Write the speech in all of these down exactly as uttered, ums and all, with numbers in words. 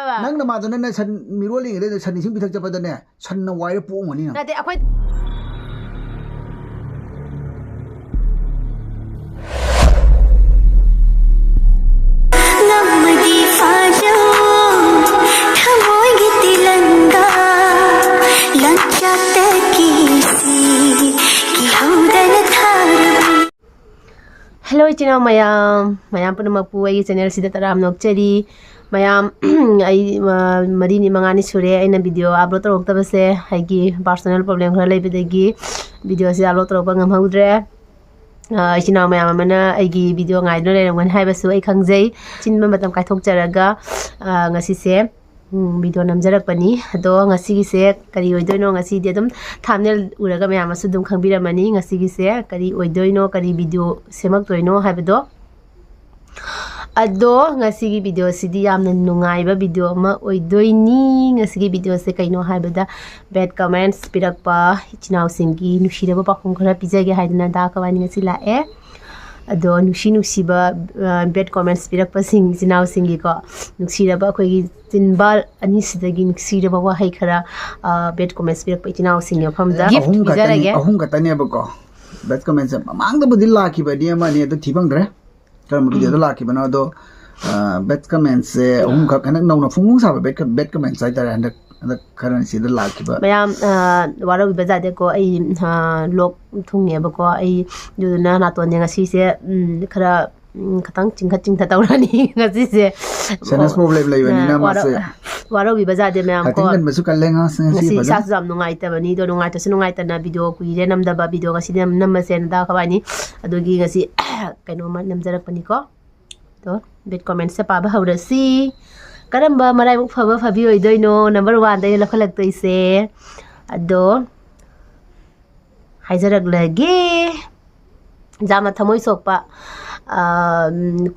ꯅꯪ ꯅꯃꯥꯟꯅꯕꯅ ꯁꯟ ꯃꯤꯔꯣꯜꯂꯤꯉꯩꯗ ꯁꯟ ꯏꯁꯤꯡ ꯄꯤꯊꯛ ꯆꯠꯄꯗꯅꯦ, ꯁꯟꯅ ꯋꯥꯏꯔ ꯄꯣꯛꯑꯝꯒꯅꯤ ꯅꯪ꯫ ꯅꯠꯇꯦ, ꯑꯩꯈꯣꯏ ꯉꯝꯃꯗꯤ ꯐꯥꯖꯧ, ꯊꯃꯣꯏꯒꯤ ꯇꯤꯂꯪꯒ ꯂꯪꯆꯥꯛꯇ ꯀꯤꯁꯤ ꯀꯤꯍꯧꯗꯅ ꯊꯥꯔꯕꯅꯤ꯫ Hello, ꯏꯆꯤꯟ ꯏꯅꯥꯎ ꯃꯌꯥꯝ, ꯃꯌꯥꯝ ꯄꯨꯝꯅꯃꯛꯄꯨ ꯑꯩꯒꯤ channel ꯁꯤꯗ ꯇꯔꯥꯝꯅ ꯑꯣꯛꯆꯔꯤ꯫ ꯃꯌꯥꯝ, ꯑꯩ, ꯑ, ꯃꯔꯤꯅꯤ ꯃꯉꯥꯅꯤ ꯁꯨꯔꯦ ꯑꯩꯅ video upload ꯇꯧꯔꯛꯇꯕꯁꯦ꯫ ꯑꯩꯒꯤ personal problem ꯈꯔ ꯂꯩꯕꯗꯒꯤ video ꯁꯤ upload ꯇꯧꯔꯛꯄ ꯉꯝꯍꯧꯗ꯭ꯔꯦ꯫ ꯑ, ꯏꯆꯤꯟ ꯏꯅꯥꯎ ꯃꯌꯥꯝ ꯑꯃꯅ ꯑꯩꯒꯤ video ꯉꯥꯏꯗꯨꯅ ꯂꯩꯔꯝꯒꯅꯤ ꯍꯥꯏꯕꯁꯨ ꯑꯩ ꯈꯪꯖꯩ꯫ ꯆꯤꯟꯕ ꯃꯇꯝ ꯀꯥꯏꯊꯣꯛꯆꯔꯒ, ꯑ, ꯉꯁꯤꯁꯦ, ꯎꯝ, video ꯅꯝꯖꯔꯛꯄꯅꯤ꯫ ꯑꯗꯣ ꯉꯁꯤꯒꯤꯁꯦ ꯀꯔꯤ ꯑꯣꯏꯗꯣꯏꯅꯣ? ꯉꯁꯤꯗꯤ ꯑꯗꯨꯝ thumbnail ꯎꯔꯒ ꯃꯌꯥꯝ ꯑꯃꯁꯨ ꯑꯗꯨꯝ ꯈꯪꯕꯤꯔꯝꯃꯅꯤ ꯉꯁꯤꯒꯤꯁꯦ ꯀꯔꯤ ꯑꯣꯏꯗꯣꯏꯅꯣ, ꯀꯔꯤ video ꯁꯦꯝꯃꯛꯇꯣꯏꯅꯣ ꯍꯥꯏꯕꯗꯣ꯫ ꯑꯗꯣ ꯉꯁꯤꯒꯤ video ꯁꯤꯗꯤ ꯌꯥꯝꯅ ꯅꯨꯡꯉꯥꯏꯕ video ꯑꯃ ꯑꯣꯏꯗꯣꯏꯅꯤ꯫ ꯉꯁꯤꯒꯤ video ꯁꯦ ꯀꯩꯅꯣ ꯍꯥꯏꯕꯗ, bad comments ꯄꯤꯔꯛꯄ ꯏꯆꯤꯟ ꯏꯅꯥꯎꯁꯤꯡꯒꯤ ꯅꯨꯡꯁꯤꯔꯕ ꯄꯥꯎꯈꯨꯝ ꯈꯔ ꯄꯤꯖꯒꯦ ꯍꯥꯏꯗꯅ ꯗꯥ ꯀꯋꯥꯅꯤ ꯉꯁꯤ ꯂꯥꯛꯑꯦ꯫ ꯑꯗꯣ ꯅꯨꯡꯁꯤ ꯅꯨꯡꯁꯤꯕ, ꯑ, bad comments ꯄꯤꯔꯛꯄꯁꯤꯡ ꯏꯆꯤꯟ ꯏꯅꯥꯎꯁꯤꯡꯒꯤꯀꯣ, ꯅꯨꯡꯁꯤꯔꯕ ꯑꯩꯈꯣꯏꯒꯤ ꯆꯤꯟꯕꯥꯜ ꯑꯅꯤꯁꯤꯗꯒꯤ ꯅꯨꯡꯁꯤꯔꯕ ꯋꯥꯍꯩ ꯈꯔ, ꯑ, bad comments ꯄꯤꯔꯛꯄ ꯏꯆꯤꯟ ꯏꯅꯥꯎꯁꯤꯡꯒꯤ ꯃꯐꯝꯗ gift ꯑꯍꯨꯝ ꯈꯛꯇꯅꯤ, ꯄꯤꯖꯔꯒꯦ꯫ ꯑꯍꯨꯝ ꯈꯛꯇꯅꯦꯕꯀꯣ bad comments ꯁꯦ꯫ ꯃꯃꯥꯡꯗꯕꯨꯗꯤ ꯂꯥꯛꯈꯤꯕꯅꯤ ꯑꯃꯅꯤ, ꯑꯗꯨ ꯊꯤ ꯐꯪꯗ꯭ꯔꯦ꯫ ꯀꯔꯝꯕ video ꯗ ꯎꯝ꯫ ꯂꯥꯛꯈꯤꯕꯅꯣ ꯑꯗꯣ, ꯑ, bad comments ꯁꯦ ꯑꯍꯨꯝꯈꯛ ꯍꯟꯗꯛ ꯅꯧꯅ ꯐꯨꯡ ꯐꯨꯡ ꯁꯥꯕ bad, bad comments ꯍꯥꯏꯇꯥꯔꯦ, ꯍꯟꯗꯛ, ꯍꯟꯗꯛ ꯈꯔ ꯁꯤꯗ ꯂꯥꯛꯈꯤꯕ꯫ ꯃꯌꯥꯝ, ꯑ, ꯋꯥꯔꯧꯕꯤꯕ ꯌꯥꯗꯦꯀꯣ, ꯑꯩ, ꯑ, ꯂꯣꯛ ꯊꯨꯡꯉꯦꯕꯀꯣ, ꯑꯩ ꯑꯗꯨꯗꯨꯅ ꯅꯥꯇꯣꯟꯁꯦ ꯉꯁꯤꯁꯦ, ꯎꯝ, ꯈꯔ, ꯎꯝ, ꯈꯤꯇꯪ ꯆꯤꯡꯈꯠ ꯆꯤꯡꯊ ꯇꯧꯔꯅꯤ ꯉꯁꯤꯁꯦ꯫ Sinus problem ꯂꯩꯕꯅꯤꯅ ꯑ, ꯋꯥꯔꯧ-, ꯃꯥꯁꯦ꯫ ꯋꯥꯔꯧꯕꯤꯕ ꯌꯥꯗꯦ ꯃꯌꯥꯝ ꯀꯣ꯫ ꯍꯥꯏꯐꯦꯠ ꯉꯟꯕꯁꯨ ꯀꯜꯂꯦ ꯉꯁꯤ, ꯉꯁꯤ ꯉꯁꯤ ꯐꯖꯅ꯫ ꯏꯁꯥꯁꯨ ꯌꯥꯝ ꯅꯨꯡꯉꯥꯏꯇꯕꯅꯤ, ꯑꯗꯣ ꯅꯨꯡꯉꯥꯏꯇꯁꯨ ꯅꯨꯡꯉꯥꯏꯇꯅ video ꯀꯨꯏꯔꯦ ꯅꯝꯗꯕ, video ꯉꯁꯤꯗꯤ ꯅꯝ-, ꯅꯝꯃꯁꯦꯅ ꯗꯥ ꯀꯋꯥꯅꯤ ꯑꯗꯨꯒꯤ ꯉꯁꯤ ꯀꯩꯅꯣꯝꯃ ꯅꯝꯖꯔꯛꯄꯅꯤꯀꯣ꯫ ꯑꯗꯣ bad comments ꯁꯦ ꯄꯥꯕ ꯍꯧꯔꯁꯤ꯫ ꯀꯔꯝꯕ ꯃꯔꯥꯏꯕꯛ ꯐꯕ ꯐꯕꯤ ꯑꯣꯏꯗꯣꯏꯅꯣ number one ꯗ ꯑꯩꯅ ꯂꯧꯈꯠꯂꯛꯇꯣꯏꯁꯦ? ꯑꯗꯣ ꯍꯥꯏꯖꯔꯛꯂꯒꯦ꯫ ꯌꯥꯝꯅ ꯊꯃꯣꯏ ꯁꯣꯛꯄ,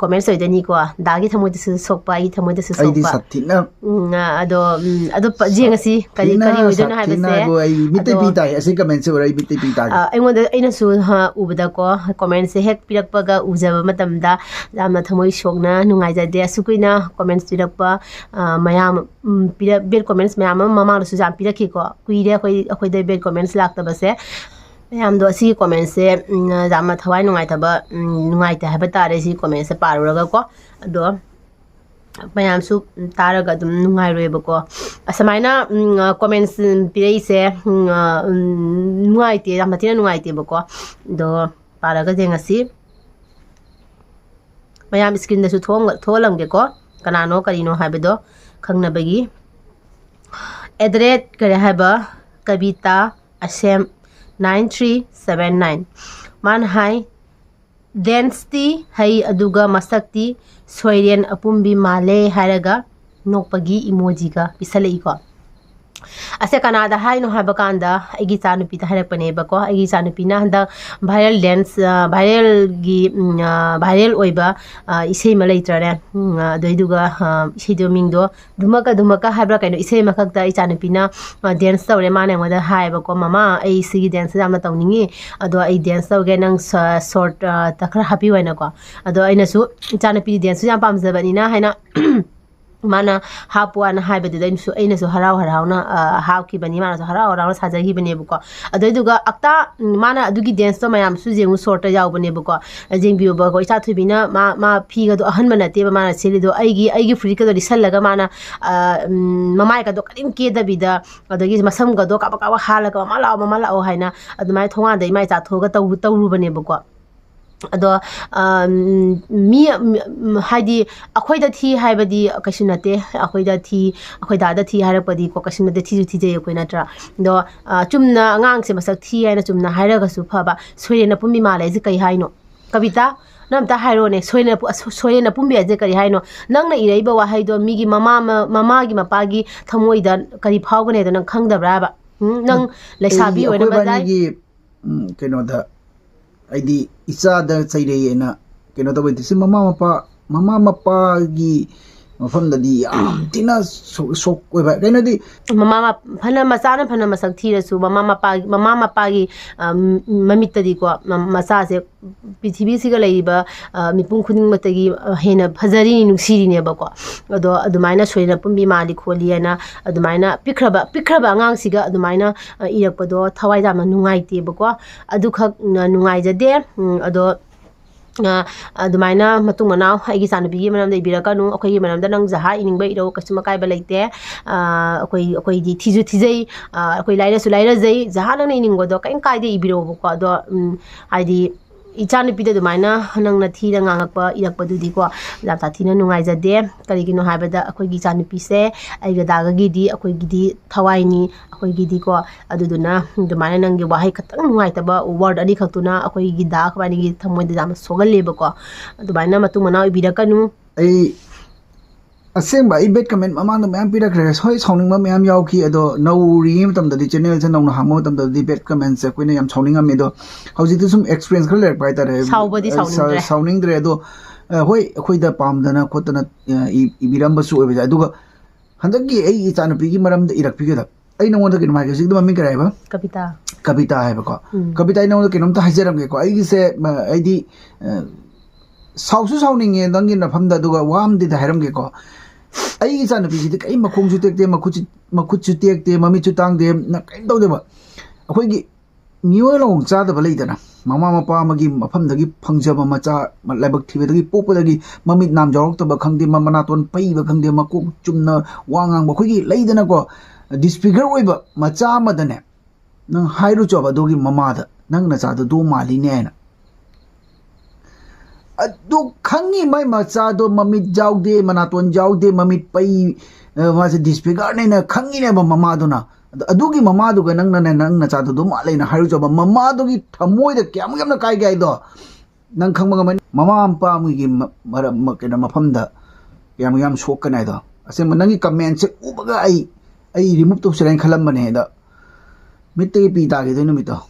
ꯀꯣꯃꯦꯟꯁ ꯑꯣꯏꯗꯣꯏꯅꯤꯀꯣ꯫ ꯗꯥꯒꯤ ꯊꯃꯣꯏꯗꯁꯨ ꯁꯣꯛꯄ, ꯑꯩꯒꯤ ꯊꯃꯣꯏꯗꯁꯨ ꯑꯩꯗꯤ ꯁꯣꯛꯄ꯫ ꯁꯥꯊꯤꯅ ꯎꯝ, ꯑ, ꯑꯗꯣ ꯎꯝ, ꯑꯗꯣ ꯄ- ꯌꯦꯡꯉꯁꯤ ꯀꯔꯤ ꯊꯤꯅ ꯀꯔꯤ ꯑꯣꯏꯗꯣꯏꯅꯣ ꯍꯥꯏꯕꯁꯦ꯫ ꯁꯥꯊꯤꯅꯕꯨ ꯑꯩ ꯃꯤꯠꯇꯩ ꯑꯗꯣ ꯄꯤ ꯇꯥꯏ, ꯑꯁꯤ ꯀꯃꯦꯟꯁꯦ ꯎꯔ ꯑꯩ ꯃꯤꯠꯇꯩ ꯄꯤ ꯇꯥꯒꯦ꯫ ꯑ, ꯑꯩꯉꯣꯟꯗ, ꯑꯩꯅꯁꯨ, ꯍ, ꯎꯕꯗꯀꯣ, ꯀꯣꯃꯦꯟꯁꯦ ꯍꯦꯛ ꯄꯤꯔꯛꯄꯒ ꯎꯖꯕ ꯃꯇꯝꯗ ꯌꯥꯝꯅ ꯊꯃꯣꯏ ꯁꯣꯛꯅ ꯅꯨꯡꯉꯥꯏꯖꯗꯦ꯫ ꯑꯁꯨꯛ ꯀꯨꯏꯅ ꯀꯣꯃꯦꯟꯁ ꯄꯤꯔꯛꯄ, ꯑ, ꯃꯌꯥꯝ, ꯎꯝ, ꯄꯤꯔꯛ- ꯕꯦꯗ ꯀꯣꯃꯦꯟꯁ ꯃꯌꯥꯝ ꯑꯃ ꯃꯃꯥꯡꯗꯁꯨ ꯌꯥꯝ ꯄꯤꯔꯛꯈꯤꯀꯣ꯫ ꯀꯨꯏꯔꯦ ꯑꯩꯈꯣꯏ, ꯑꯩꯈꯣꯏꯗ ꯕꯦꯗ ꯀꯣꯃꯦꯟꯁ ꯂꯥꯛꯇꯕꯁꯦ꯫ ꯃꯌꯥꯝꯗꯣ ꯑꯁꯤꯒꯤ ꯀꯣꯃꯦꯟꯁꯦ, ꯎꯝ, ꯌꯥꯝꯅ ꯊꯋꯥꯏ ꯅꯨꯡꯉꯥꯏꯇꯕ, ꯎꯝ, ꯅꯨꯡꯉꯥꯏꯇꯦ ꯍꯥꯏꯕ ꯇꯥꯔꯦ ꯁꯤ ꯀꯣꯃꯦꯟꯁꯦ ꯄꯥꯔꯨꯔꯒꯀꯣ꯫ ꯑꯗꯣ ꯃꯌꯥꯝꯁꯨ ꯇꯥꯔꯒ ꯑꯗꯨꯝ ꯅꯨꯡꯉꯥꯏꯔꯣꯏꯕꯀꯣ꯫ ꯑꯁꯨꯃꯥꯏꯅ, ꯎꯝ, ꯀꯣꯃꯦꯟꯁ ꯄꯤꯔꯛꯏꯁꯦ, ꯎꯝ, ꯎꯝ, ꯅꯨꯡꯉꯥꯏꯇꯦ, ꯌꯥꯝ ꯊꯤꯅ ꯅꯨꯡꯉꯥꯏꯇꯦꯕꯀꯣ꯫ ꯑꯗꯣ ꯄꯥꯔꯒ ꯌꯦꯡꯉꯁꯤ꯫ ꯃꯌꯥꯝ ꯏꯁꯀ꯭ꯔꯤꯟꯗꯁꯨ ꯊꯣꯛꯑꯝꯒ- ꯊꯣꯛꯍꯜꯂꯝꯒꯦꯀꯣ, ꯀꯅꯥꯅꯣ ꯀꯔꯤꯅꯣ ꯍꯥꯏꯕꯗꯣ ꯈꯪꯅꯕꯒꯤ꯫ ꯑꯦꯗ꯭ꯔꯦꯠ ꯀꯔꯤ ꯍꯥꯏꯕ? ꯀꯕꯤꯇꯥ ꯑꯁꯦꯝ, nine three seven nine꯫ ꯃꯥꯅ ꯍꯥꯏ, "ꯗꯦꯟꯁꯇꯤ ꯍꯩ ꯑꯗꯨꯒ ꯃꯁꯛꯇꯤ ꯁꯣꯏꯔꯦꯟ ꯑꯄꯨꯝꯕꯤ ꯃꯥꯜꯂꯦ" ꯍꯥꯏꯔꯒ ꯅꯣꯛꯄꯒꯤ ꯏꯃꯣꯖꯤꯒ ꯄꯤꯁꯜꯂꯛꯏꯀꯣ꯫ ꯑꯁꯦ ꯀꯅꯥꯗ ꯍꯥꯏꯅꯣ ꯍꯥꯏꯕ ꯀꯥꯟꯗ, ꯑꯩꯒꯤ ꯏꯆꯥꯅꯨꯄꯤꯗ ꯍꯥꯏꯔꯛꯄꯅꯦꯕꯀꯣ꯫ ꯑꯩꯒꯤ ꯏꯆꯥꯅꯨꯄꯤꯅ ꯍꯟꯗꯛ ꯚꯥꯏꯔꯦꯜ ꯗꯦꯟꯁ, ꯑ, ꯚꯥꯏꯔꯦꯜꯒꯤ, ꯎꯝ, ꯑ, ꯚꯥꯏꯔꯦꯜ ꯑꯣꯏꯕ, ꯑ, ꯏꯁꯩ ꯑꯃ ꯂꯩꯇ꯭ꯔꯅꯦ? ꯎꯝ, ꯑ, ꯑꯗꯨꯏꯗꯨꯒ, ꯑ, ꯏꯁꯩꯗꯣ ꯃꯤꯡꯗꯣ ꯙꯨꯃꯛꯀ ꯙꯨꯃꯛꯀ ꯍꯥꯏꯕ꯭ꯔꯥ ꯀꯩꯅꯣ, ꯏꯁꯩ ꯑꯃꯈꯛꯇ ꯏꯆꯥꯅꯨꯄꯤꯅ, ꯑ, ꯗꯦꯟꯁ ꯇꯧꯔꯦ꯫ ꯃꯥꯅ ꯑꯩꯉꯣꯟꯗ ꯍꯥꯏꯌꯦꯕꯀꯣ, "ꯃꯃꯥ, ꯑꯩ ꯁꯤꯒꯤ ꯗꯦꯟꯁꯁꯦ ꯌꯥꯝꯅ ꯇꯧꯅꯤꯡꯉꯤ, ꯑꯗꯣ ꯑꯩ ꯗꯦꯟꯁ ꯇꯧꯒꯦ, ꯅꯪ ꯁ-, ꯁꯣꯔꯠ, ꯑ, ꯇ ꯈꯔ ꯍꯥꯞꯄꯤꯌꯨ" ꯍꯥꯏꯅꯀꯣ꯫ ꯑꯗꯣ ꯑꯩꯅꯁꯨ, ꯏꯆꯥꯅꯨꯄꯤꯗꯤ ꯗꯦꯟꯁꯁꯨ ꯌꯥꯝ ꯄꯥꯝꯖꯕꯅꯤꯅ ꯍꯥꯏꯅ, ꯃꯥꯅ ꯍꯥꯞꯄꯣꯅ ꯍꯥꯏꯕꯗꯨꯗ ꯑꯩꯅꯁꯨ, ꯑꯩꯅꯁꯨ ꯍꯔꯥꯎ ꯍꯔꯥꯎꯅ, ꯑ, ꯍꯥꯞꯈꯤꯕꯅꯤ, ꯃꯥꯅꯁꯨ ꯍꯔꯥꯎ ꯍꯔꯥꯎꯅ ꯁꯥꯖꯈꯤꯕꯅꯦꯕꯀꯣ꯫ ꯑꯗꯨꯏꯗꯨꯒ ꯑꯛꯇꯥ, ꯎꯝ, ꯃꯥꯅ ꯑꯗꯨꯒꯤ ꯗꯦꯟꯁꯇꯣ ꯃꯌꯥꯝꯁꯨ ꯌꯦꯡꯉꯨ, ꯁꯣꯔꯠꯇ ꯌꯥꯎꯕꯅꯦꯕꯀꯣ꯫ ꯌꯦꯡꯕꯤꯌꯣꯕꯀꯣ, ꯏꯆꯥ ꯊꯣꯏꯕꯤꯅ ꯃꯥ, ꯃꯥ ꯐꯤꯒꯗꯣ ꯑꯍꯟꯕ ꯅꯠꯇꯦꯕ ꯃꯥꯅ ꯁꯦꯠꯂꯤꯗꯣ, ꯑꯩꯒꯤ, ꯑꯩꯒꯤ ꯐꯨꯔꯤꯠꯀꯗꯣ ꯂꯤꯠꯁꯜꯂꯒ ꯃꯥꯅ, ꯑ, ꯎꯝ, ꯃꯃꯥꯏꯒꯗꯣ ꯀꯔꯤꯝ ꯀꯦꯗꯕꯤꯗ, ꯑꯗꯒꯤ ꯃꯁꯝꯒꯗꯣ ꯀꯥꯕꯛ ꯀꯥꯕꯛ ꯍꯥꯜꯂꯒ, "ꯃꯃꯥ ꯂꯥꯛꯑꯣ, ꯃꯃꯥ ꯂꯥꯛꯑꯣ" ꯍꯥꯏꯅ ꯑꯗꯨꯃꯥꯏꯅ ꯊꯣꯡꯒꯥꯟꯗ ꯏꯃꯥ ꯏꯆꯥ ꯊꯣꯛꯑꯒ ꯇꯧ-, ꯇꯧꯔꯨꯕꯅꯦꯕꯀꯣ꯫ ꯑꯗꯣ, ꯑ, ꯃꯤ, ꯎꯝ, ꯍꯥꯏꯗꯤ, ꯑꯩꯈꯣꯏꯗ ꯊꯤ ꯍꯥꯏꯕꯗꯤ ꯀꯩꯁꯨ ꯅꯠꯇꯦ, ꯑꯩꯈꯣꯏꯗ ꯊꯤ, ꯑꯩꯈꯣꯏ ꯗꯥꯗ ꯊꯤ ꯍꯥꯏꯔꯛꯄꯗꯤꯀꯣ ꯀꯩꯁꯨ ꯅꯠꯇꯦ, ꯊꯤꯁꯨ ꯊꯤꯖꯩ ꯑꯩꯈꯣꯏ, ꯅꯠꯇ꯭ꯔꯥ? ꯑꯗꯣ, ꯑ, ꯆꯨꯝꯅ ꯑꯉꯥꯡꯁꯦ ꯃꯁꯛ ꯊꯤ ꯍꯥꯏꯅ ꯆꯨꯝꯅ ꯍꯥꯏꯔꯒꯁꯨ ꯐꯕ, "ꯁꯣꯏꯔꯦꯟ ꯑꯄꯨꯝꯕꯤ ꯃꯥꯜꯂꯦ" ꯍꯥꯏꯁꯦ ꯀꯩ ꯍꯥꯏꯅꯣ? ꯀꯕꯤꯇꯥ, ꯅꯪ ꯑꯝꯇ ꯍꯥꯏꯔꯣꯅꯦ, "ꯁꯣꯏꯔꯦꯟ ꯑꯄꯨ-, ꯑꯁ, ꯁꯣꯏꯔꯦꯟ ꯑꯄꯨꯝꯕꯤ" ꯍꯥꯏꯁꯦ ꯀꯔꯤ ꯍꯥꯏꯅꯣ? ꯅꯪꯅ ꯏꯔꯛꯏꯕ ꯋꯥꯍꯩꯗꯣ ꯃꯤꯒꯤ ꯃꯃꯥ, ꯃ-, ꯃꯃꯥꯒꯤ ꯃꯄꯥꯒꯤ ꯊꯃꯣꯏꯗ ꯀꯔꯤ ꯐꯥꯎꯒꯅꯤ ꯍꯥꯏꯗꯣ ꯅꯪ ꯈꯪꯗꯕ꯭ꯔꯥꯕ? ꯎꯝ? ꯅꯪ ꯂꯩꯁꯥꯕꯤ ꯑꯩꯗꯤ ꯑꯩꯈꯣꯏ ꯑꯣꯏꯔꯝꯕ ꯌꯥꯏ꯫ ꯏꯕꯥꯅꯤꯒꯤ, ꯎꯝ, ꯀꯩꯅꯣꯗ, ꯑꯩꯗꯤ ꯏꯆꯥꯗ ꯆꯩꯔꯛꯑꯦꯅ ꯀꯩꯅꯣ ꯇꯧꯕꯩ ꯅꯠꯇꯦ, ꯁꯤ ꯃꯃꯥ ꯃꯄꯥ, ꯃꯃꯥ ꯃꯄꯥꯒꯤ ꯃꯐꯝꯗꯗꯤ ꯌꯥꯝ ꯊꯤꯅ ꯁꯣꯛ ꯁꯣꯛ ꯑꯣꯏꯕ, ꯀꯩꯅꯣꯗꯤ꯫ ꯃꯃꯥ ꯃꯞ- ꯐꯅ ꯃꯆꯥꯅ ꯐꯅ ꯃꯁꯛ ꯊꯤꯔꯁꯨ, ꯃꯃꯥ ꯃꯄꯥꯒꯤ ꯃꯃꯥ ꯃꯄꯥꯒꯤ ꯑꯝ, ꯃꯃꯤꯠꯇꯗꯤꯀꯣ, ꯃ- ꯃꯆꯥꯁꯦ ꯄ꯭ꯔꯤꯊꯤꯕꯤꯁꯤꯒ ꯂꯩꯔꯤꯕ ꯑ, ꯃꯤꯄꯨꯝ ꯈꯨꯗꯤꯡꯃꯛꯇꯒꯤ ꯑ, ꯍꯦꯟꯅ ꯐꯖꯔꯤꯅꯤ, ꯅꯨꯡꯁꯤꯔꯤꯅꯦꯕꯀꯣ꯫ ꯑꯗꯣ ꯑꯗꯨꯃꯥꯏꯅ ꯁꯣꯏꯗꯅ ꯄꯨꯝꯕꯤ ꯃꯥꯜꯂꯤ ꯈꯣꯠꯂꯤ ꯍꯥꯏꯅ ꯑꯗꯨꯃꯥꯏꯅ ꯄꯤꯛꯈ꯭ꯔꯕ ꯄꯤꯛꯈ꯭ꯔꯕ ꯑꯉꯥꯡꯁꯤꯒ ꯑꯗꯨꯃꯥꯏꯅ ꯑ, ꯏꯔꯛꯄꯗꯣ ꯊꯋꯥꯏ ꯌꯥꯝꯅ ꯅꯨꯡꯉꯥꯏꯇꯦꯕꯀꯣ꯫ ꯑꯗꯨꯈꯛ ꯅ- ꯅꯨꯡꯉꯥꯏꯖꯗꯦ꯫ ꯎꯝ, ꯑꯗꯣ ꯑ, ꯑꯗꯨꯃꯥꯏꯅ ꯃꯇꯨꯡ ꯃꯅꯥꯎ ꯑꯩꯒꯤ ꯏꯆꯥꯅꯨꯄꯤꯒꯤ ꯃꯔꯝꯗ ꯏꯕꯤꯔꯛꯀꯅꯨ꯫ ꯑꯩꯈꯣꯏꯒꯤ ꯃꯔꯝꯗ ꯅꯪ ꯖꯍꯥ ꯏꯅꯤꯡꯕ ꯏꯔꯧ, ꯀꯩꯁꯨꯝ ꯑꯀꯥꯏꯕ ꯂꯩꯇꯦ꯫ ꯑ, ꯑꯩꯈꯣꯏ ꯑꯩꯈꯣꯏꯗꯤ ꯊꯤꯁꯨ ꯊꯤꯖꯩ, ꯑ, ꯑꯩꯈꯣꯏ ꯂꯥꯏꯔꯁꯨ ꯂꯥꯏꯔꯖꯩ꯫ ꯖꯍꯥ ꯅꯪꯅ ꯏꯅꯤꯡꯕꯗꯣ ꯀꯔꯤꯝ ꯀꯥꯏꯗꯦ, ꯏꯕꯤꯔꯛꯑꯣꯕꯀꯣ꯫ ꯑꯗꯣ ꯎꯝ, ꯍꯥꯏꯗꯤ ꯏꯆꯥꯅꯨꯄꯤꯗ ꯑꯗꯨꯃꯥꯏꯅ ꯅꯪꯅ ꯊꯤꯅ ꯉꯥꯡꯉꯛꯄ ꯏꯔꯛꯄꯗꯨꯗꯤꯀꯣ ꯌꯥꯝ ꯁꯥꯊꯤꯅ ꯅꯨꯡꯉꯥꯏꯖꯗꯦ꯫ ꯀꯔꯤꯒꯤꯅꯣ ꯍꯥꯏꯕꯗ ꯑꯩꯈꯣꯏꯒꯤ ꯏꯆꯥꯅꯨꯄꯤꯁꯦ ꯑꯩꯒ ꯗꯥꯒꯒꯤꯗꯤ ꯑꯩꯈꯣꯏꯒꯤꯗꯤ ꯊꯋꯥꯏꯅꯤ ꯑꯩꯈꯣꯏꯒꯤꯗꯤꯀꯣ꯫ ꯑꯗꯨꯗꯨꯅ ꯑꯗꯨꯃꯥꯏꯅ ꯅꯪꯒꯤ ꯋꯥꯍꯩ ꯈꯛꯇꯪ ꯅꯨꯡꯉꯥꯏꯇꯕ ꯋꯥꯔꯗ ꯑꯅꯤꯈꯛꯇꯨꯅ ꯑꯩꯈꯣꯏꯒꯤ ꯗꯥ ꯑꯩꯈꯣꯏꯕꯥꯅꯤꯒꯤ ꯊꯃꯣꯏꯗ ꯌꯥꯝꯅ ꯁꯣꯛꯍꯜꯂꯦꯕꯀꯣ꯫ ꯑꯗꯨꯃꯥꯏꯅ ꯃꯇꯨꯡ ꯃꯅꯥꯎ ꯏꯕꯤꯔꯛꯀꯅꯨ꯫ ꯑꯩ ꯑꯁꯦꯡꯕ ꯑꯩ ꯕꯦꯠ ꯀꯃꯦꯟ ꯃꯃꯥꯡꯗ ꯃꯌꯥꯝ ꯄꯤꯔꯛꯈ꯭ꯔꯦ꯫ ꯍꯣꯏ, ꯁꯥꯎꯅꯤꯡꯕ ꯃꯌꯥꯝ ꯌꯥꯎꯈꯤ, ꯑꯗꯣ ꯅꯧꯔꯤꯉꯩ ꯃꯇꯝꯗꯗꯤ, ꯆꯦꯅꯦꯜꯁꯦ ꯅꯧꯅ ꯍꯥꯡꯕ ꯃꯇꯝꯗꯗꯤ ꯕꯦꯠ ꯀꯃꯦꯟꯁꯦ ꯑꯩꯈꯣꯏꯅ ꯌꯥꯝ ꯁꯥꯎꯅꯤꯡꯉꯝꯃꯤ꯫ ꯑꯗꯣ ꯍꯧꯖꯤꯛꯇꯤ ꯁꯨꯝ ꯑꯦꯛꯁꯄꯤꯔꯤꯌꯦꯟꯁ ꯈꯔ ꯂꯩꯔꯛꯄ ꯍꯥꯏꯇꯥꯔꯦ꯫ ꯁꯥꯎꯕꯗꯤ ꯑ, ꯁꯥꯎꯅꯤꯡꯗ꯭ꯔꯦ꯫ ꯁꯥꯎꯅꯤꯡꯗ꯭ꯔꯦ꯫ ꯑꯗꯣ ꯑ, ꯍꯣꯏ, ꯑꯩꯈꯣꯏꯗ ꯄꯥꯝꯗꯅ ꯈꯣꯠꯇꯅ ꯑ, ꯏ- ꯏꯕꯤꯔꯝꯕꯁꯨ ꯑꯣꯏꯕ ꯌꯥꯏ꯫ ꯑꯗꯨꯒ ꯍꯟꯗꯛꯀꯤ ꯑꯩꯒꯤ ꯏꯆꯥꯅꯨꯄꯤꯒꯤ ꯃꯔꯝꯗ ꯏꯔꯛꯄꯤꯒꯗꯕ, ꯑꯩ ꯅꯉꯣꯟꯗ ꯀꯩꯅꯣꯝ ꯍꯥꯏꯒꯦ꯫ ꯍꯧꯖꯤꯛꯀꯤ ꯃꯃꯤꯡ ꯀꯔꯤ ꯍꯥꯏꯕ? ꯀꯕꯤꯇꯥ꯫ ꯀꯕꯤꯇꯥ ꯍꯥꯏꯕꯀꯣ꯫ ꯎꯝ꯫ ꯀꯕꯤꯇꯥ, ꯑꯩ ꯅꯉꯣꯟꯗ ꯀꯩꯅꯣꯝꯇ ꯍꯥꯏꯖꯔꯝꯒꯦꯀꯣ꯫ ꯑꯩꯒꯤꯁꯦ ꯃ- ꯑꯩꯗꯤ ꯑ, ꯁꯥꯎꯁꯨ ꯁꯥꯎꯅꯤꯡꯉꯦ ꯅꯪꯒꯤ ꯅꯐꯝꯗ, ꯑꯗꯨꯒ ꯋꯥ ꯑꯃꯗꯤ ꯍꯥꯏꯔꯝꯒꯦꯀꯣ꯫ ꯑꯩꯒꯤ ꯏꯆꯥꯅꯨꯄꯤꯁꯤꯗꯤ ꯀꯔꯤ ꯃꯈꯣꯡꯁꯨ ꯇꯦꯛꯇꯦ, ꯃꯈꯨꯠꯁꯨ ꯃꯈꯨꯠꯁꯨ ꯇꯦꯛꯇꯦ, ꯃꯃꯤꯠꯁꯨ ꯇꯥꯡꯗꯦ, ꯅ- ꯀꯔꯤꯝ ꯇꯧꯗꯦꯕ꯫ ꯑꯩꯈꯣꯏꯒꯤ ꯃꯤꯑꯣꯏ ꯂꯧ ꯆꯥꯗꯕ ꯂꯩꯗꯅ, ꯃꯃꯥ ꯃꯄꯥ ꯑꯃꯒꯤ ꯃꯐꯝꯗꯒꯤ ꯐꯪꯖꯕ ꯃꯆꯥ, ꯂꯥꯏꯕꯛ ꯊꯤꯕꯗꯒꯤ ꯄꯣꯛꯄꯗꯒꯤ ꯃꯃꯤꯠ ꯅꯥꯝ ꯌꯥꯎꯔꯛꯇꯕ ꯈꯪꯗꯦ, ꯃ- ꯃꯅꯥꯇꯣꯟ ꯄꯩꯕ ꯈꯪꯗꯦ, ꯃꯀꯣꯛ ꯆꯨꯝꯅ ꯋꯥ ꯉꯥꯡꯕ, ꯑꯩꯈꯣꯏꯒꯤ ꯂꯩꯗꯅꯀꯣ, ꯗꯤꯁꯐꯤꯒꯔ ꯑꯣꯏꯕ ꯃꯆꯥ ꯑꯃꯗꯅꯦ, ꯅꯪ ꯍꯥꯏꯔꯨꯆꯣꯕ ꯑꯗꯨꯒꯤ ꯃꯃꯥꯗ, "ꯅꯪ ꯅꯆꯥꯗꯣ ꯗꯣ ꯃꯥꯜꯂꯤꯅꯦ" ꯍꯥꯏꯅ꯫ ꯑꯗꯨ ꯈꯪꯉꯤ, ꯃꯥꯏ ꯃꯆꯥꯗꯣ ꯃꯃꯤꯠ ꯌꯥꯎꯗꯦ, ꯃꯅꯥꯇꯣꯟ ꯌꯥꯎꯗꯦ, ꯃꯃꯤꯠ ꯄꯩ, ꯑ, ꯃꯥꯁꯦ ꯗꯤꯁꯐꯤꯒꯔꯅꯦꯅ ꯈꯪꯉꯤꯅꯦꯕ ꯃꯃꯥꯗꯨꯅ꯫ ꯑꯗ-, ꯑꯗꯨꯒꯤ ꯃꯃꯥꯗꯨꯒ ꯅꯪꯅꯅꯦ, "ꯅꯪ ꯅꯆꯥꯗꯣ ꯗꯣ ꯃꯥꯜꯂꯦꯅ" ꯍꯥꯏꯔꯨꯆꯣꯕ, ꯃꯃꯥꯗꯨꯒꯤ ꯊꯃꯣꯏꯗ ꯀꯌꯥꯃꯨꯛ ꯌꯥꯝꯅ ꯀꯥꯏꯒꯦ ꯍꯥꯏꯗꯣ ꯅꯪ ꯈꯪꯕ ꯉꯝꯃꯅꯤ꯫ ꯃꯃꯥ ꯃꯄꯥ ꯑꯃꯒꯤ ꯃ-, ꯃꯔꯝ-, ꯃ-, ꯀꯩꯅꯣ, ꯃꯐꯝꯗ ꯀꯌꯥꯃꯨꯛ ꯌꯥꯝ ꯁꯣꯛꯀꯅꯤ ꯍꯥꯏꯗꯣ꯫ ꯑꯁꯦꯡꯕ ꯅꯪꯒꯤ ꯀꯃꯦꯟꯁꯦ ꯎꯕꯒ ꯑꯩ, ꯑꯩ ꯔꯤꯃꯨꯚ ꯇꯧꯁꯤꯔ ꯍꯥꯏꯅ ꯈꯜꯂꯝꯕꯅꯦ꯫ ꯑꯗ ꯃꯤꯠꯇꯒꯤ ꯄꯤ ꯇꯥꯈꯤꯗꯣꯏ ꯅꯨꯃꯤꯠꯇꯣ꯫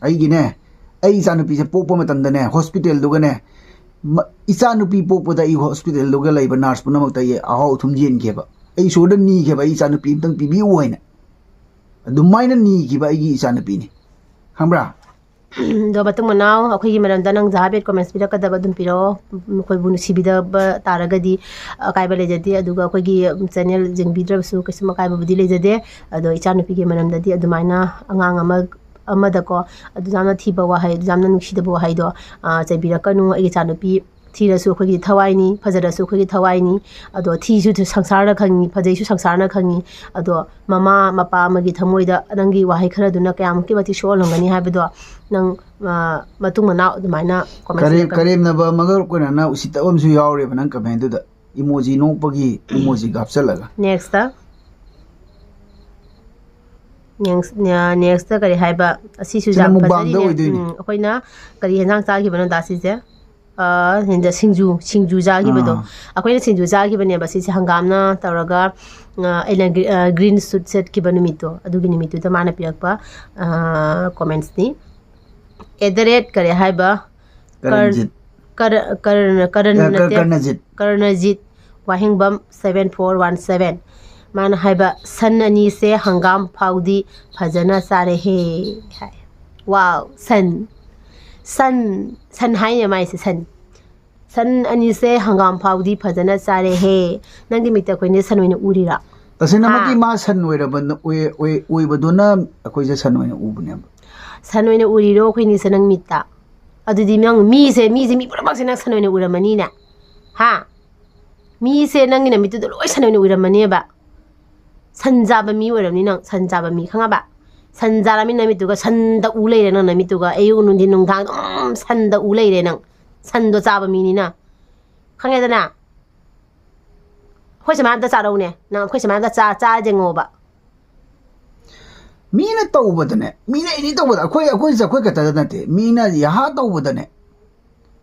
ꯑꯩꯒꯤꯅꯦ, ꯑꯩ ꯏꯆꯥꯅꯨꯄꯤꯁꯦ ꯄꯣꯛꯄ ꯃꯇꯝꯗꯅꯦ, ꯍꯣꯁꯄꯤꯇꯥꯜꯗꯨꯒꯅꯦ, ꯃ-, ꯏꯆꯥꯅꯨꯄꯤ ꯄꯣꯛꯄꯗ ꯑꯩ ꯍꯣꯁꯄꯤꯇꯥꯜꯗꯨꯒ ꯂꯩꯕ ꯅꯔꯁ ꯄꯨꯝꯅꯃꯛꯇ ꯑꯩ ꯑꯍꯥꯎ ꯑꯊꯨꯝ ꯌꯦꯟꯈꯤꯕ꯫ ꯑꯩ ꯏꯁꯣꯔꯗ ꯅꯤꯈꯤꯕ, "ꯑꯩ ꯏꯆꯥꯅꯨꯄꯤ ꯑꯝꯇꯪ ꯄꯤꯕꯤꯌꯨ" ꯍꯥꯏꯅ꯫ ꯑꯗꯨꯃꯥꯏꯅ ꯅꯤꯈꯤꯕ ꯑꯩꯒꯤ ꯏꯆꯥꯅꯨꯄꯤꯅꯤ꯫ ꯈꯪꯕ꯭ꯔꯥ? ꯑꯗꯣ ꯃꯇꯨꯡ ꯃꯅꯥꯎ ꯑꯩꯈꯣꯏꯒꯤ ꯃꯔꯝꯗ ꯅꯪ ꯖꯍꯥ ꯕꯦꯠ ꯀꯣꯃꯦꯟꯁ ꯄꯤꯔꯛꯀꯗꯕ ꯑꯗꯨꯝ ꯄꯤꯔꯛꯑꯣ꯫ ꯃꯈꯣꯏꯕꯨ ꯅꯨꯡꯁꯤꯕꯤꯗꯕ ꯇꯥꯔꯒꯗꯤ ꯑꯀꯥꯏꯕ ꯂꯩꯖꯗꯦ꯫ ꯑꯗꯨꯒ ꯑꯩꯈꯣꯏꯒꯤ ꯆꯦꯅꯦꯜ ꯌꯦꯡꯕꯤꯗ꯭ꯔꯕꯁꯨ ꯀꯩꯁꯨꯝ ꯑꯀꯥꯏꯕꯕꯨꯗꯤ ꯂꯩꯖꯗꯦ꯫ ꯑꯗꯣ ꯏꯆꯥꯅꯨꯄꯤꯒꯤ ꯃꯔꯝꯗꯗꯤ ꯑꯗꯨꯃꯥꯏꯅ ꯑꯉꯥꯡ ꯑꯃ, ꯑꯃꯗꯀꯣ ꯑꯗꯨ ꯌꯥꯝꯅ ꯊꯤꯕ ꯋꯥꯍꯩ, ꯑꯗꯨ ꯌꯥꯝꯅ ꯅꯨꯡꯁꯤꯗꯕ ꯋꯥꯍꯩꯗꯣ, ꯑ, ꯆꯩꯕꯤꯔꯛꯀꯅꯨ꯫ ꯑꯩꯒꯤ ꯏꯆꯥꯅꯨꯄꯤ ꯊꯤꯔꯁꯨ ꯑꯩꯈꯣꯏꯒꯤ ꯊꯋꯥꯏꯅꯤ, ꯐꯖꯔꯁꯨ ꯑꯩꯈꯣꯏꯒꯤ ꯊꯋꯥꯏꯅꯤ꯫ ꯑꯗꯣ ꯊꯤꯁꯨ ꯁꯪꯁꯥꯔꯅ ꯈꯪꯉꯤ, ꯐꯖꯩꯁꯨ ꯁꯪꯁꯥꯔꯅ ꯈꯪꯉꯤ꯫ ꯑꯗꯣ ꯃꯃꯥ ꯃꯄꯥ ꯑꯃꯒꯤ ꯊꯃꯣꯏꯗ ꯅꯪꯒꯤ ꯋꯥꯍꯩ ꯈꯔꯗꯨꯅ ꯀꯌꯥꯃꯨꯛꯀꯤ ꯃꯇꯤꯛ ꯁꯣꯛꯍꯜꯂꯝꯒꯅꯤ ꯍꯥꯏꯕꯗꯣ ꯅꯪ, ꯑ, ꯃꯇꯨꯡ ꯃꯅꯥꯎ ꯑꯗꯨꯃꯥꯏꯅ ꯀꯣꯃꯦꯟ ꯀꯔꯦꯝ-, ꯀꯔꯦꯝꯅꯕ ꯑꯃꯒ ꯀꯣꯟꯅꯅ ꯎꯁꯤꯠꯇꯕ ꯑꯃꯁꯨ ꯌꯥꯎꯔꯦꯕ ꯅꯪ ꯀꯃꯦꯟꯗꯨꯗ꯫ ꯏꯃꯣꯖꯤ ꯅꯣꯛꯄꯒꯤ ꯏꯃꯣꯖꯤꯒ ꯍꯥꯞꯆꯜꯂꯒ꯫ ꯅꯦꯛꯁꯇ꯫ ꯅꯦꯛꯁ-, ꯅꯦꯛꯁꯇ ꯀꯔꯤ ꯍꯥꯏꯕ? ꯑꯁꯤꯁꯨ ꯁꯤꯅ ꯌꯥꯝ ꯃꯨꯛꯕꯥꯡꯗ ꯐꯖꯔꯤꯅꯦ꯫ ꯑꯣꯏꯗꯣꯏꯅꯦ꯫ ꯎꯝ, ꯑꯩꯈꯣꯏꯅ ꯀꯔꯤ ꯍꯦꯟꯖꯥꯡ ꯆꯥꯈꯤꯕꯅꯣ ꯗꯥ ꯁꯤꯁꯦ? ꯑ, ꯁꯤꯡꯖꯨ, ꯁꯤꯡꯖꯨ ꯆꯥꯈꯤꯕꯗꯣ꯫ ꯑꯥ꯫ ꯑꯩꯈꯣꯏꯅ ꯁꯤꯡꯖꯨ ꯆꯥꯈꯤꯕꯅꯦꯕ ꯁꯤꯁꯦ ꯍꯪꯒꯥꯝꯅ ꯇꯧꯔꯒ, ꯑ, ꯑꯩꯅ ꯒ꯭ꯔꯤ-, ꯑ, ꯒ꯭ꯔꯤꯟ ꯁꯨꯠ ꯁꯦꯠꯈꯤꯕ ꯅꯨꯃꯤꯠꯇꯣ, ꯑꯗꯨꯒꯤ ꯅꯨꯃꯤꯠꯇꯨꯗ ꯃꯥꯅ ꯄꯤꯔꯛꯄ, ꯑ, ꯀꯣꯃꯦꯟꯁꯅꯤ꯫ ꯑꯦꯠ ꯗ ꯔꯦꯠ ꯀꯔꯤ ꯍꯥꯏꯕ? ꯀꯔ-, ꯀꯔꯟꯖꯤꯠ꯫ ꯀꯔ-, ꯀꯔ-, ꯀꯔꯟ ꯑ, ꯀꯔ-, ꯅꯠꯇꯦ꯫ ꯀꯔꯅꯖꯤꯠ꯫ ꯀꯔꯅꯖꯤꯠ ꯋꯥꯍꯦꯡꯕꯝ seven four one seven꯫ ꯃꯥꯅ ꯍꯥꯏꯕ, "ꯁꯟ ꯑꯅꯤꯁꯦ ꯍꯪꯒꯥꯝ ꯐꯥꯎꯗꯤ ꯐꯖꯅ ꯆꯥꯔꯦꯍꯦ" ꯍꯥꯏ꯫ ꯋꯥꯎ, ꯁꯟ꯫ ꯁꯟ, ꯁꯟ ꯍꯥꯏꯅꯦ ꯃꯥꯏꯁꯦ, ꯁꯟ꯫ "ꯁꯟ ꯑꯅꯤꯁꯦ ꯍꯪꯒꯥꯝ ꯐꯥꯎꯗꯤ ꯐꯖꯅ ꯆꯥꯔꯦꯍꯦ"꯫ ꯅꯪꯒꯤ ꯃꯤꯠꯇ ꯑꯩꯈꯣꯏꯅ ꯁꯟ ꯑꯣꯏꯅ ꯎꯔꯤꯔꯥ? ꯇꯁꯦꯡꯅꯃꯛꯀꯤ ꯍꯥ? ꯃꯥ ꯁꯟ ꯑꯣꯏꯔꯕ, ꯑꯣꯏ-, ꯑꯣꯏ-, ꯑꯣꯏꯕꯗꯨꯅ ꯑꯩꯈꯣꯏꯁꯦ ꯁꯟ ꯑꯣꯏꯅ ꯎꯕꯅꯦꯕ꯫ ꯁꯟ ꯑꯣꯏꯅ ꯎꯔꯤꯔꯣ ꯑꯩꯈꯣꯏꯅꯤꯁꯦ ꯅꯪ ꯃꯤꯠꯇ? ꯑꯗꯨꯗꯤ ꯅꯪ ꯃꯤꯁꯦ, ꯃꯤꯁꯦ ꯃꯤ ꯄꯨꯝꯅꯃꯛꯁꯦ ꯅꯪ ꯁꯟ ꯑꯣꯏꯅ ꯎꯔꯝꯃꯅꯤꯅꯦ? ꯍꯥ? ꯃꯤꯁꯦ ꯅꯪꯒꯤ ꯅꯃꯤꯠꯇꯨꯗ ꯂꯣꯏ ꯁꯟ ꯑꯣꯏꯅ ꯎꯔꯝꯃꯅꯦꯕ? ꯁꯟ ꯆꯥꯕ ꯃꯤ ꯑꯣꯏꯔꯝꯅꯤ ꯅꯪ, ꯁꯟ ꯆꯥꯕ ꯃꯤ, ꯈꯪꯉꯕ? ꯁꯟ ꯆꯥꯔꯝꯅꯤ ꯅꯃꯤꯠꯇꯨꯒ, ꯁꯟꯗ ꯎ ꯂꯩꯔꯦ ꯅꯪ ꯅꯃꯤꯠꯇꯨꯒ, ꯑꯌꯨꯛ ꯅꯨꯡꯊꯤꯟ ꯅꯨꯡꯗꯥꯡ ꯑꯗꯨꯝ ꯁꯟꯗ ꯎ ꯂꯩꯔꯦ ꯅꯪ, ꯁꯟꯗꯣ ꯆꯥꯕ ꯃꯤꯅꯤꯅ, ꯈꯪꯉꯦꯗꯅ? ꯑꯩꯈꯣꯏ ꯁꯨꯃꯥꯏꯅ ꯑꯝꯇ ꯆꯥꯔꯧꯅꯦ ꯅꯪ, ꯑꯩꯈꯣꯏ ꯁꯨꯃꯥꯏꯅ ꯑꯝꯇ ꯆꯥ-, ꯆꯥꯔ ꯌꯦꯡꯉꯣꯕ꯫ ꯃꯤꯅ ꯇꯧꯕꯗꯅꯦ, ꯃꯤꯅ ꯑꯦꯅꯤ ꯇꯧꯕꯗ, ꯑꯩꯈꯣꯏ, ꯑꯩꯈꯣꯏꯁꯦ ꯑꯩꯈꯣꯏ ꯈꯛꯇꯗ ꯅꯠꯇꯦ, ꯃꯤꯅ ꯌꯥꯍꯥ ꯇꯧꯕꯗꯅꯦ꯫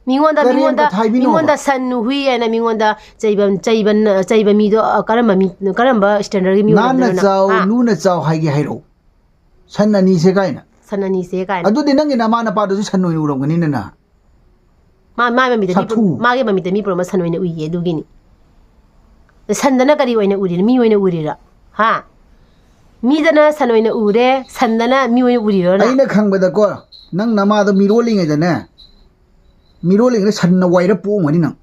ꯃꯤꯉꯣꯟꯗ, ꯀꯔꯦꯝ ꯃꯤꯉꯣꯟꯗ, ꯀꯊꯥꯏꯕꯤꯅꯣꯕ꯫ ꯃꯤꯉꯣꯟꯗ ꯁꯟ ꯍꯨꯏ ꯍꯥꯏꯅ ꯃꯤꯉꯣꯟꯗ ꯆꯩꯕ, ꯆꯩꯕ, ꯆꯩꯕ ꯃꯤꯗꯣ, ꯑ, ꯀꯔꯝꯕ ꯃꯤ, ꯀꯔꯝꯕ ꯁ꯭ꯇꯦꯟꯗꯔꯒꯤ ꯃꯤ ꯅꯥꯟꯅ ꯑꯣꯏꯔꯝꯗꯣꯏꯅꯣ? ꯆꯥꯎ, ꯍꯥ? ꯂꯨꯅ ꯆꯥꯎ ꯍꯥꯏꯒꯦ ꯍꯥꯏꯔꯛꯑꯣ꯫ ꯁꯟ ꯑꯅꯤꯁꯦ ꯀꯥꯏꯅ꯫ ꯁꯟ ꯑꯅꯤꯁꯦ ꯀꯥꯏꯅ꯫ ꯑꯗꯨꯗꯤ ꯅꯪꯒꯤ ꯅꯃꯥ ꯅꯄꯥꯗꯨꯁꯨ ꯁꯟ ꯑꯣꯏꯅ ꯎꯔꯝꯒꯅꯤꯅ꯫ ꯃꯥ ꯃꯥꯒꯤ ꯃꯃꯤꯠꯇ ꯃꯤ ꯁꯥꯊꯨ꯫ ꯃꯥꯒꯤ ꯃꯃꯤꯠꯇ ꯃꯤ ꯄꯨꯝꯅꯃꯛ ꯁꯟ ꯑꯣꯏꯅ ꯎꯏꯌꯦ, ꯑꯗꯨꯒꯤꯅꯤ꯫ ꯁꯟꯗꯅ ꯀꯔꯤ ꯑꯣꯏꯅ ꯎꯔꯤꯅꯣ? ꯃꯤ ꯑꯣꯏꯅ ꯎꯔꯤꯔꯥ? ꯍꯥ? ꯃꯤꯗꯅ ꯁꯟ ꯑꯣꯏꯅ ꯎꯔꯦ, ꯁꯟꯗꯅ ꯃꯤ ꯑꯣꯏꯅ ꯎꯔꯤꯔꯣ ꯅꯪ? ꯑꯩꯅ ꯈꯪꯕꯗꯀꯣ, ꯅꯪ ꯅꯃꯥꯗꯣ ꯃꯤꯔꯣꯜꯂꯤꯉꯩꯗꯅꯦ, ꯃꯤꯔꯣꯜꯂꯤꯉꯩꯗ ꯁꯟꯅ ꯋꯥꯏꯔ ꯄꯣꯛꯑꯝꯒꯅꯤ ꯅꯪ꯫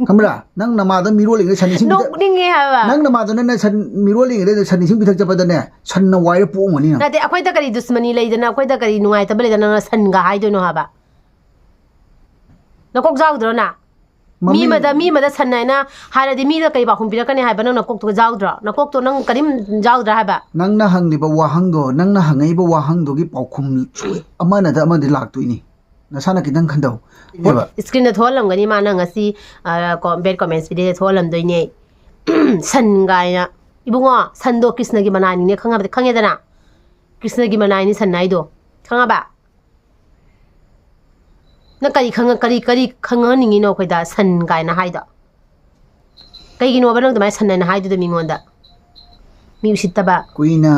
ꯈꯪꯕ꯭ꯔꯥ? ꯅꯪ ꯅꯃꯥꯗꯣ ꯃꯤꯔꯣꯜꯂꯤꯉꯩꯗ ꯁꯟ ꯏꯁꯤꯡ ꯄꯤꯊꯛ-, ꯅꯣꯛꯅꯤꯡꯉꯦ ꯍꯥꯏꯕ꯫ ꯅꯪ ꯅꯃꯥꯗꯣ ꯅꯪꯅ ꯁꯟ ꯃꯤꯔꯣꯜꯂꯤꯉꯩꯗ ꯁꯟ ꯏꯁꯤꯡ ꯄꯤꯊꯛ ꯆꯠꯄꯗꯅꯦ, ꯁꯟꯅ ꯋꯥꯏꯔ ꯄꯣꯛꯑꯝꯒꯅꯤ ꯅꯪ꯫ ꯅꯠꯇꯦ, ꯑꯩꯈꯣꯏꯗ ꯀꯔꯤ ꯗꯨꯁꯃꯅꯤ ꯂꯩꯗꯅ, ꯑꯩꯈꯣꯏꯗ ꯀꯔꯤ ꯅꯨꯡꯉꯥꯏꯇꯕ ꯂꯩꯗꯅ ꯅꯪꯅ ꯁꯟꯒ ꯍꯥꯏꯗꯣꯏꯅꯣ ꯍꯥꯏꯕ? ꯅꯀꯣꯛ ꯌꯥꯎꯗ꯭ꯔꯣ ꯅꯪ? ꯃꯤ ꯃꯃꯤꯡ ꯑꯃꯗ, ꯃꯤ ꯑꯃꯗ ꯁꯟ ꯍꯥꯏꯅ ꯍꯥꯏꯔꯗꯤ ꯃꯤꯗ ꯀꯩ ꯄꯥꯎꯈꯨꯝ ꯄꯤꯔꯛꯀꯅꯤ ꯍꯥꯏꯕ? ꯅꯪ ꯅꯀꯣꯛꯇꯨꯒ ꯌꯥꯎꯗ꯭ꯔꯣ? ꯅꯀꯣꯛꯇꯣ ꯅꯪ ꯀꯔꯤꯝ ꯌꯥꯎꯗ꯭ꯔꯥ ꯍꯥꯏꯕ? ꯅꯪꯅ ꯍꯪꯂꯤꯕ ꯋꯥꯍꯪꯗꯣ, ꯅꯪꯅ ꯍꯪꯉꯛꯏꯕ ꯋꯥꯍꯪꯗꯨꯒꯤ ꯄꯥꯎꯈꯨꯝ ꯑꯃ ꯅꯠꯇ꯭ꯔ ꯑꯃꯗꯤ ꯂꯥꯛꯇꯣꯏꯅꯤ꯫ ꯅꯁꯥꯅ ꯈꯤꯇꯪ ꯈꯟꯗꯧ꯫ ꯍꯣꯏ꯫ ꯁ꯭ꯀ꯭ꯔꯤꯟꯗ ꯊꯣꯛꯍꯜꯂꯝꯒꯅꯤ ꯃꯥ, ꯅꯪ ꯉꯁꯤ, ꯑ, ꯀꯣ-, ꯕꯦꯗ ꯀꯣꯃꯦꯟꯠꯁ ꯄꯤꯔꯦ ꯊꯣꯛꯍꯜꯂꯝꯗꯣꯏꯅꯦ꯫ ꯁꯟ ꯀꯥꯏꯅ꯫ ꯏꯕꯨꯡꯉꯣ, ꯁꯟꯗꯣ ꯀ꯭ꯔꯤꯁꯅꯒꯤ ꯃꯅꯥꯏꯅꯤꯅꯦ, ꯈꯪꯉꯕ-, ꯈꯪꯉꯦꯗꯅ? ꯀ꯭ꯔꯤꯁꯅꯒꯤ ꯃꯅꯥꯏꯅꯤ ꯁꯟ ꯍꯥꯏꯗꯣ꯫ ꯈꯪꯉꯕ? ꯅꯪ ꯀꯔꯤ ꯈꯪꯉ-, ꯀꯔꯤ, ꯀꯔꯤ ꯈꯪꯍꯟꯅꯤꯡꯉꯤꯅꯣ ꯑꯩꯈꯣꯏꯗ ꯁꯟ ꯀꯥꯏꯅ ꯍꯥꯏꯗꯣ? ꯀꯩꯒꯤꯅꯣꯕ ꯅꯪ ꯑꯗꯨꯃꯥꯏꯅ ꯁꯟ ꯍꯥꯏꯅ ꯍꯥꯏꯗꯨꯗ ꯃꯤꯉꯣꯟꯗ? ꯃꯤ ꯎꯁꯤꯠꯇꯕ꯫ ꯀꯨꯏꯅ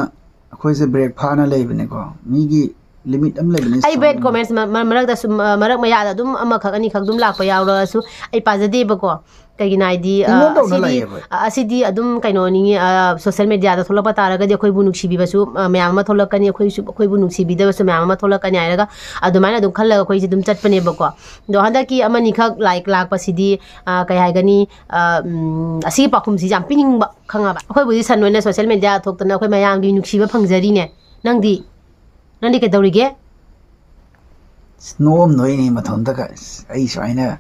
ꯑꯩꯈꯣꯏꯁꯦ ꯕ꯭ꯔꯦꯛ ꯐꯥꯅ ꯂꯩꯕꯅꯦꯀꯣ꯫ ꯃꯤꯒꯤ ꯂꯤꯃꯤꯠ ꯑꯃ ꯂꯩꯕꯅꯦ, ꯑꯩ ꯕꯦꯗ ꯁꯥꯎꯅꯤꯡꯕ꯫ ꯀꯣꯃꯦꯟꯠꯁ ꯃ-, ꯃ-, ꯃꯔꯛꯇ ꯁꯨꯝ, ꯑ, ꯃꯔꯛ ꯃꯌꯥꯗ ꯑꯗꯨꯝ ꯑꯃꯈꯛ ꯑꯅꯤꯈꯛ ꯑꯗꯨꯝ ꯂꯥꯛꯄ ꯌꯥꯎꯔꯁꯨ ꯑꯩ ꯄꯥꯖꯗꯦꯕꯀꯣ꯫ ꯀꯩꯒꯤꯅꯣ ꯍꯥꯏꯗꯤ, ꯑ, ꯏꯪꯅꯣꯔ ꯇꯧꯅ ꯑꯁꯤꯗꯤ, ꯂꯥꯛꯑꯦ ꯑꯩꯈꯣꯏ꯫ ꯑ, ꯑꯁꯤꯗꯤ ꯑꯗꯨꯝ ꯀꯩꯅꯣꯅꯤ, ꯑ, ꯁꯣꯁꯦꯜ ꯃꯦꯗꯤꯌꯥꯗ ꯊꯣꯛꯂꯛꯄ ꯇꯥꯔꯒꯗꯤ ꯑꯩꯈꯣꯏꯕꯨ ꯅꯨꯡꯁꯤꯕꯤꯕꯁꯨ, ꯑ, ꯃꯌꯥꯝ ꯑꯃ ꯊꯣꯛꯂꯛꯀꯅꯤ, ꯑꯩꯈꯣꯏꯁꯨ, ꯑꯩꯈꯣꯏꯕꯨ ꯅꯨꯡꯁꯤꯕꯤꯗꯕꯁꯨ ꯃꯌꯥꯝ ꯑꯃ ꯊꯣꯛꯂꯛꯀꯅꯤ ꯍꯥꯏꯔꯒ ꯑꯗꯨꯃꯥꯏꯅ ꯑꯗꯨꯝ ꯈꯜꯂꯒ ꯑꯩꯈꯣꯏꯁꯦ ꯑꯗꯨꯝ ꯆꯠꯄꯅꯦꯕꯀꯣ꯫ ꯑꯗꯣ ꯍꯟꯗꯛꯀꯤ ꯑꯃꯅꯤꯈꯛ ꯂꯥꯏꯛ ꯂꯥꯛꯄꯁꯤꯗꯤ, ꯑ, ꯀꯩ ꯍꯥꯏꯒꯅꯤ, ꯑ, ꯎꯝ, ꯑꯁꯤꯒꯤ ꯄꯥꯎꯈꯨꯝꯁꯤ ꯌꯥꯝ ꯄꯤꯅꯤꯡꯕ, ꯈꯪꯉꯕ? ꯑꯩꯈꯣꯏꯕꯨꯗꯤ ꯁꯟ ꯑꯣꯏꯅ ꯁꯣꯁꯦꯜ ꯃꯦꯗꯤꯌꯥ ꯊꯣꯛꯇꯅ ꯑꯩꯈꯣꯏ ꯃꯌꯥꯝꯒꯤ ꯅꯨꯡꯁꯤꯕ ꯐꯪꯖꯔꯤꯅꯦ꯫ ꯅꯪꯗꯤ? ꯅꯪꯗꯤ ꯀꯩꯗꯧꯔꯤꯒꯦ? ꯅꯣꯛꯑꯝꯗꯣꯏꯅꯦ ꯃꯊꯟꯇꯒ꯫ ꯑꯁ, ꯑꯩ ꯁꯨꯃꯥꯏꯅ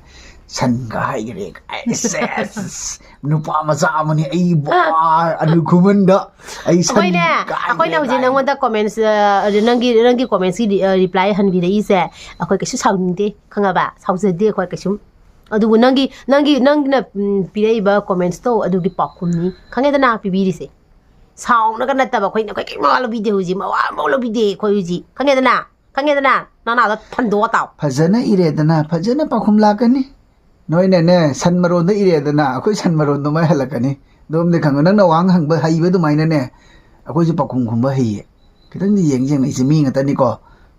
ꯁꯟꯒ ꯍꯥꯏꯈ꯭ꯔꯦ꯫ ꯑꯁ, ꯑꯁ, ꯅꯨꯄꯥ ꯃꯆꯥ ꯑꯃꯅꯤ ꯑꯩ, ꯕꯥ, ꯑꯅꯨ ꯈꯨꯃꯟꯗ ꯑꯩ ꯁꯟ ꯑꯩꯈꯣꯏꯅꯦ, ꯀ ꯍꯥꯏꯈ꯭ꯔꯦ ꯑꯩꯈꯣꯏꯅ ꯍꯧꯖꯤꯛ ꯀꯥꯏꯅ꯫ ꯅꯪꯉꯣꯟꯗ ꯀꯣꯃꯦꯟꯠꯁ, ꯑ, ꯅꯪꯒꯤ, ꯅꯪꯒꯤ ꯀꯣꯃꯦꯟꯠꯁꯀꯤ ꯔꯤ-, ꯑ, ꯔꯤꯄ꯭ꯂꯥꯏ ꯍꯟꯕꯤꯔꯛꯏꯁꯦ ꯑꯩꯈꯣꯏ ꯀꯩꯁꯨ ꯁꯥꯎꯅꯤꯡꯗꯦ, ꯈꯪꯉꯕ? ꯁꯥꯎꯖꯗꯦ ꯑꯩꯈꯣꯏ ꯀꯩꯁꯨꯝ꯫ ꯑꯗꯨꯕꯨ ꯅꯪꯒꯤ, ꯅꯪꯒꯤ, ꯅꯪꯅ, ꯎꯝ, ꯄꯤꯔꯛꯏꯕ ꯀꯣꯃꯦꯟꯠꯁꯇꯣ ꯑꯗꯨꯒꯤ ꯄꯥꯎꯈꯨꯝꯅꯤ, ꯈꯪꯉꯦꯗꯅ, ꯄꯤꯕꯤꯔꯤꯁꯦ꯫ ꯁꯥꯎꯅꯒ ꯅꯠꯇꯕ, ꯑꯩꯈꯣꯏꯅ, ꯑꯩꯈꯣꯏ ꯀꯩꯝ ꯃꯋꯥ ꯂꯧꯕꯤꯗꯦ ꯍꯧꯖꯤꯛ, ꯃꯋꯥ ꯑꯃꯐꯥꯎ ꯂꯧꯕꯤꯗꯦ ꯑꯩꯈꯣꯏ ꯍꯧꯖꯤꯛ, ꯈꯪꯉꯦꯗꯅ? ꯈꯪꯉꯦꯗꯅ? ꯅꯅꯥꯗꯣ ꯐꯟꯗꯣꯛꯑ ꯇꯥꯎ꯫ ꯐꯖꯅ ꯏꯔꯦꯗꯅ, ꯐꯖꯅ ꯄꯥꯎꯈꯨꯝ ꯂꯥꯛꯀꯅꯤ꯫ ꯅꯣꯏꯅꯅꯦ, ꯁꯟ ꯃꯔꯣꯟꯗ ꯏꯔꯦꯗꯅ, ꯑꯩꯈꯣꯏ ꯁꯟ ꯃꯔꯣꯟꯗꯣ ꯃꯥꯏ ꯍꯜꯂꯛꯀꯅꯤ꯫ ꯑꯗꯣꯝꯗꯤ ꯈꯪꯉꯣ, ꯅꯪꯅ ꯋꯥꯍꯪ ꯍꯪꯕ ꯍꯩꯕ ꯑꯗꯨꯃꯥꯏꯅꯅꯦ, ꯑꯩꯈꯣꯏꯁꯨ ꯄꯥꯎꯈꯨꯝ ꯈꯨꯝꯕ ꯍꯩꯌꯦ꯫ ꯈꯤꯇꯪꯗꯤ ꯌꯦꯡ ꯌꯦꯡꯅ, ꯑꯩꯁꯦ ꯃꯤ ꯉꯥꯛꯇꯅꯤꯀꯣ,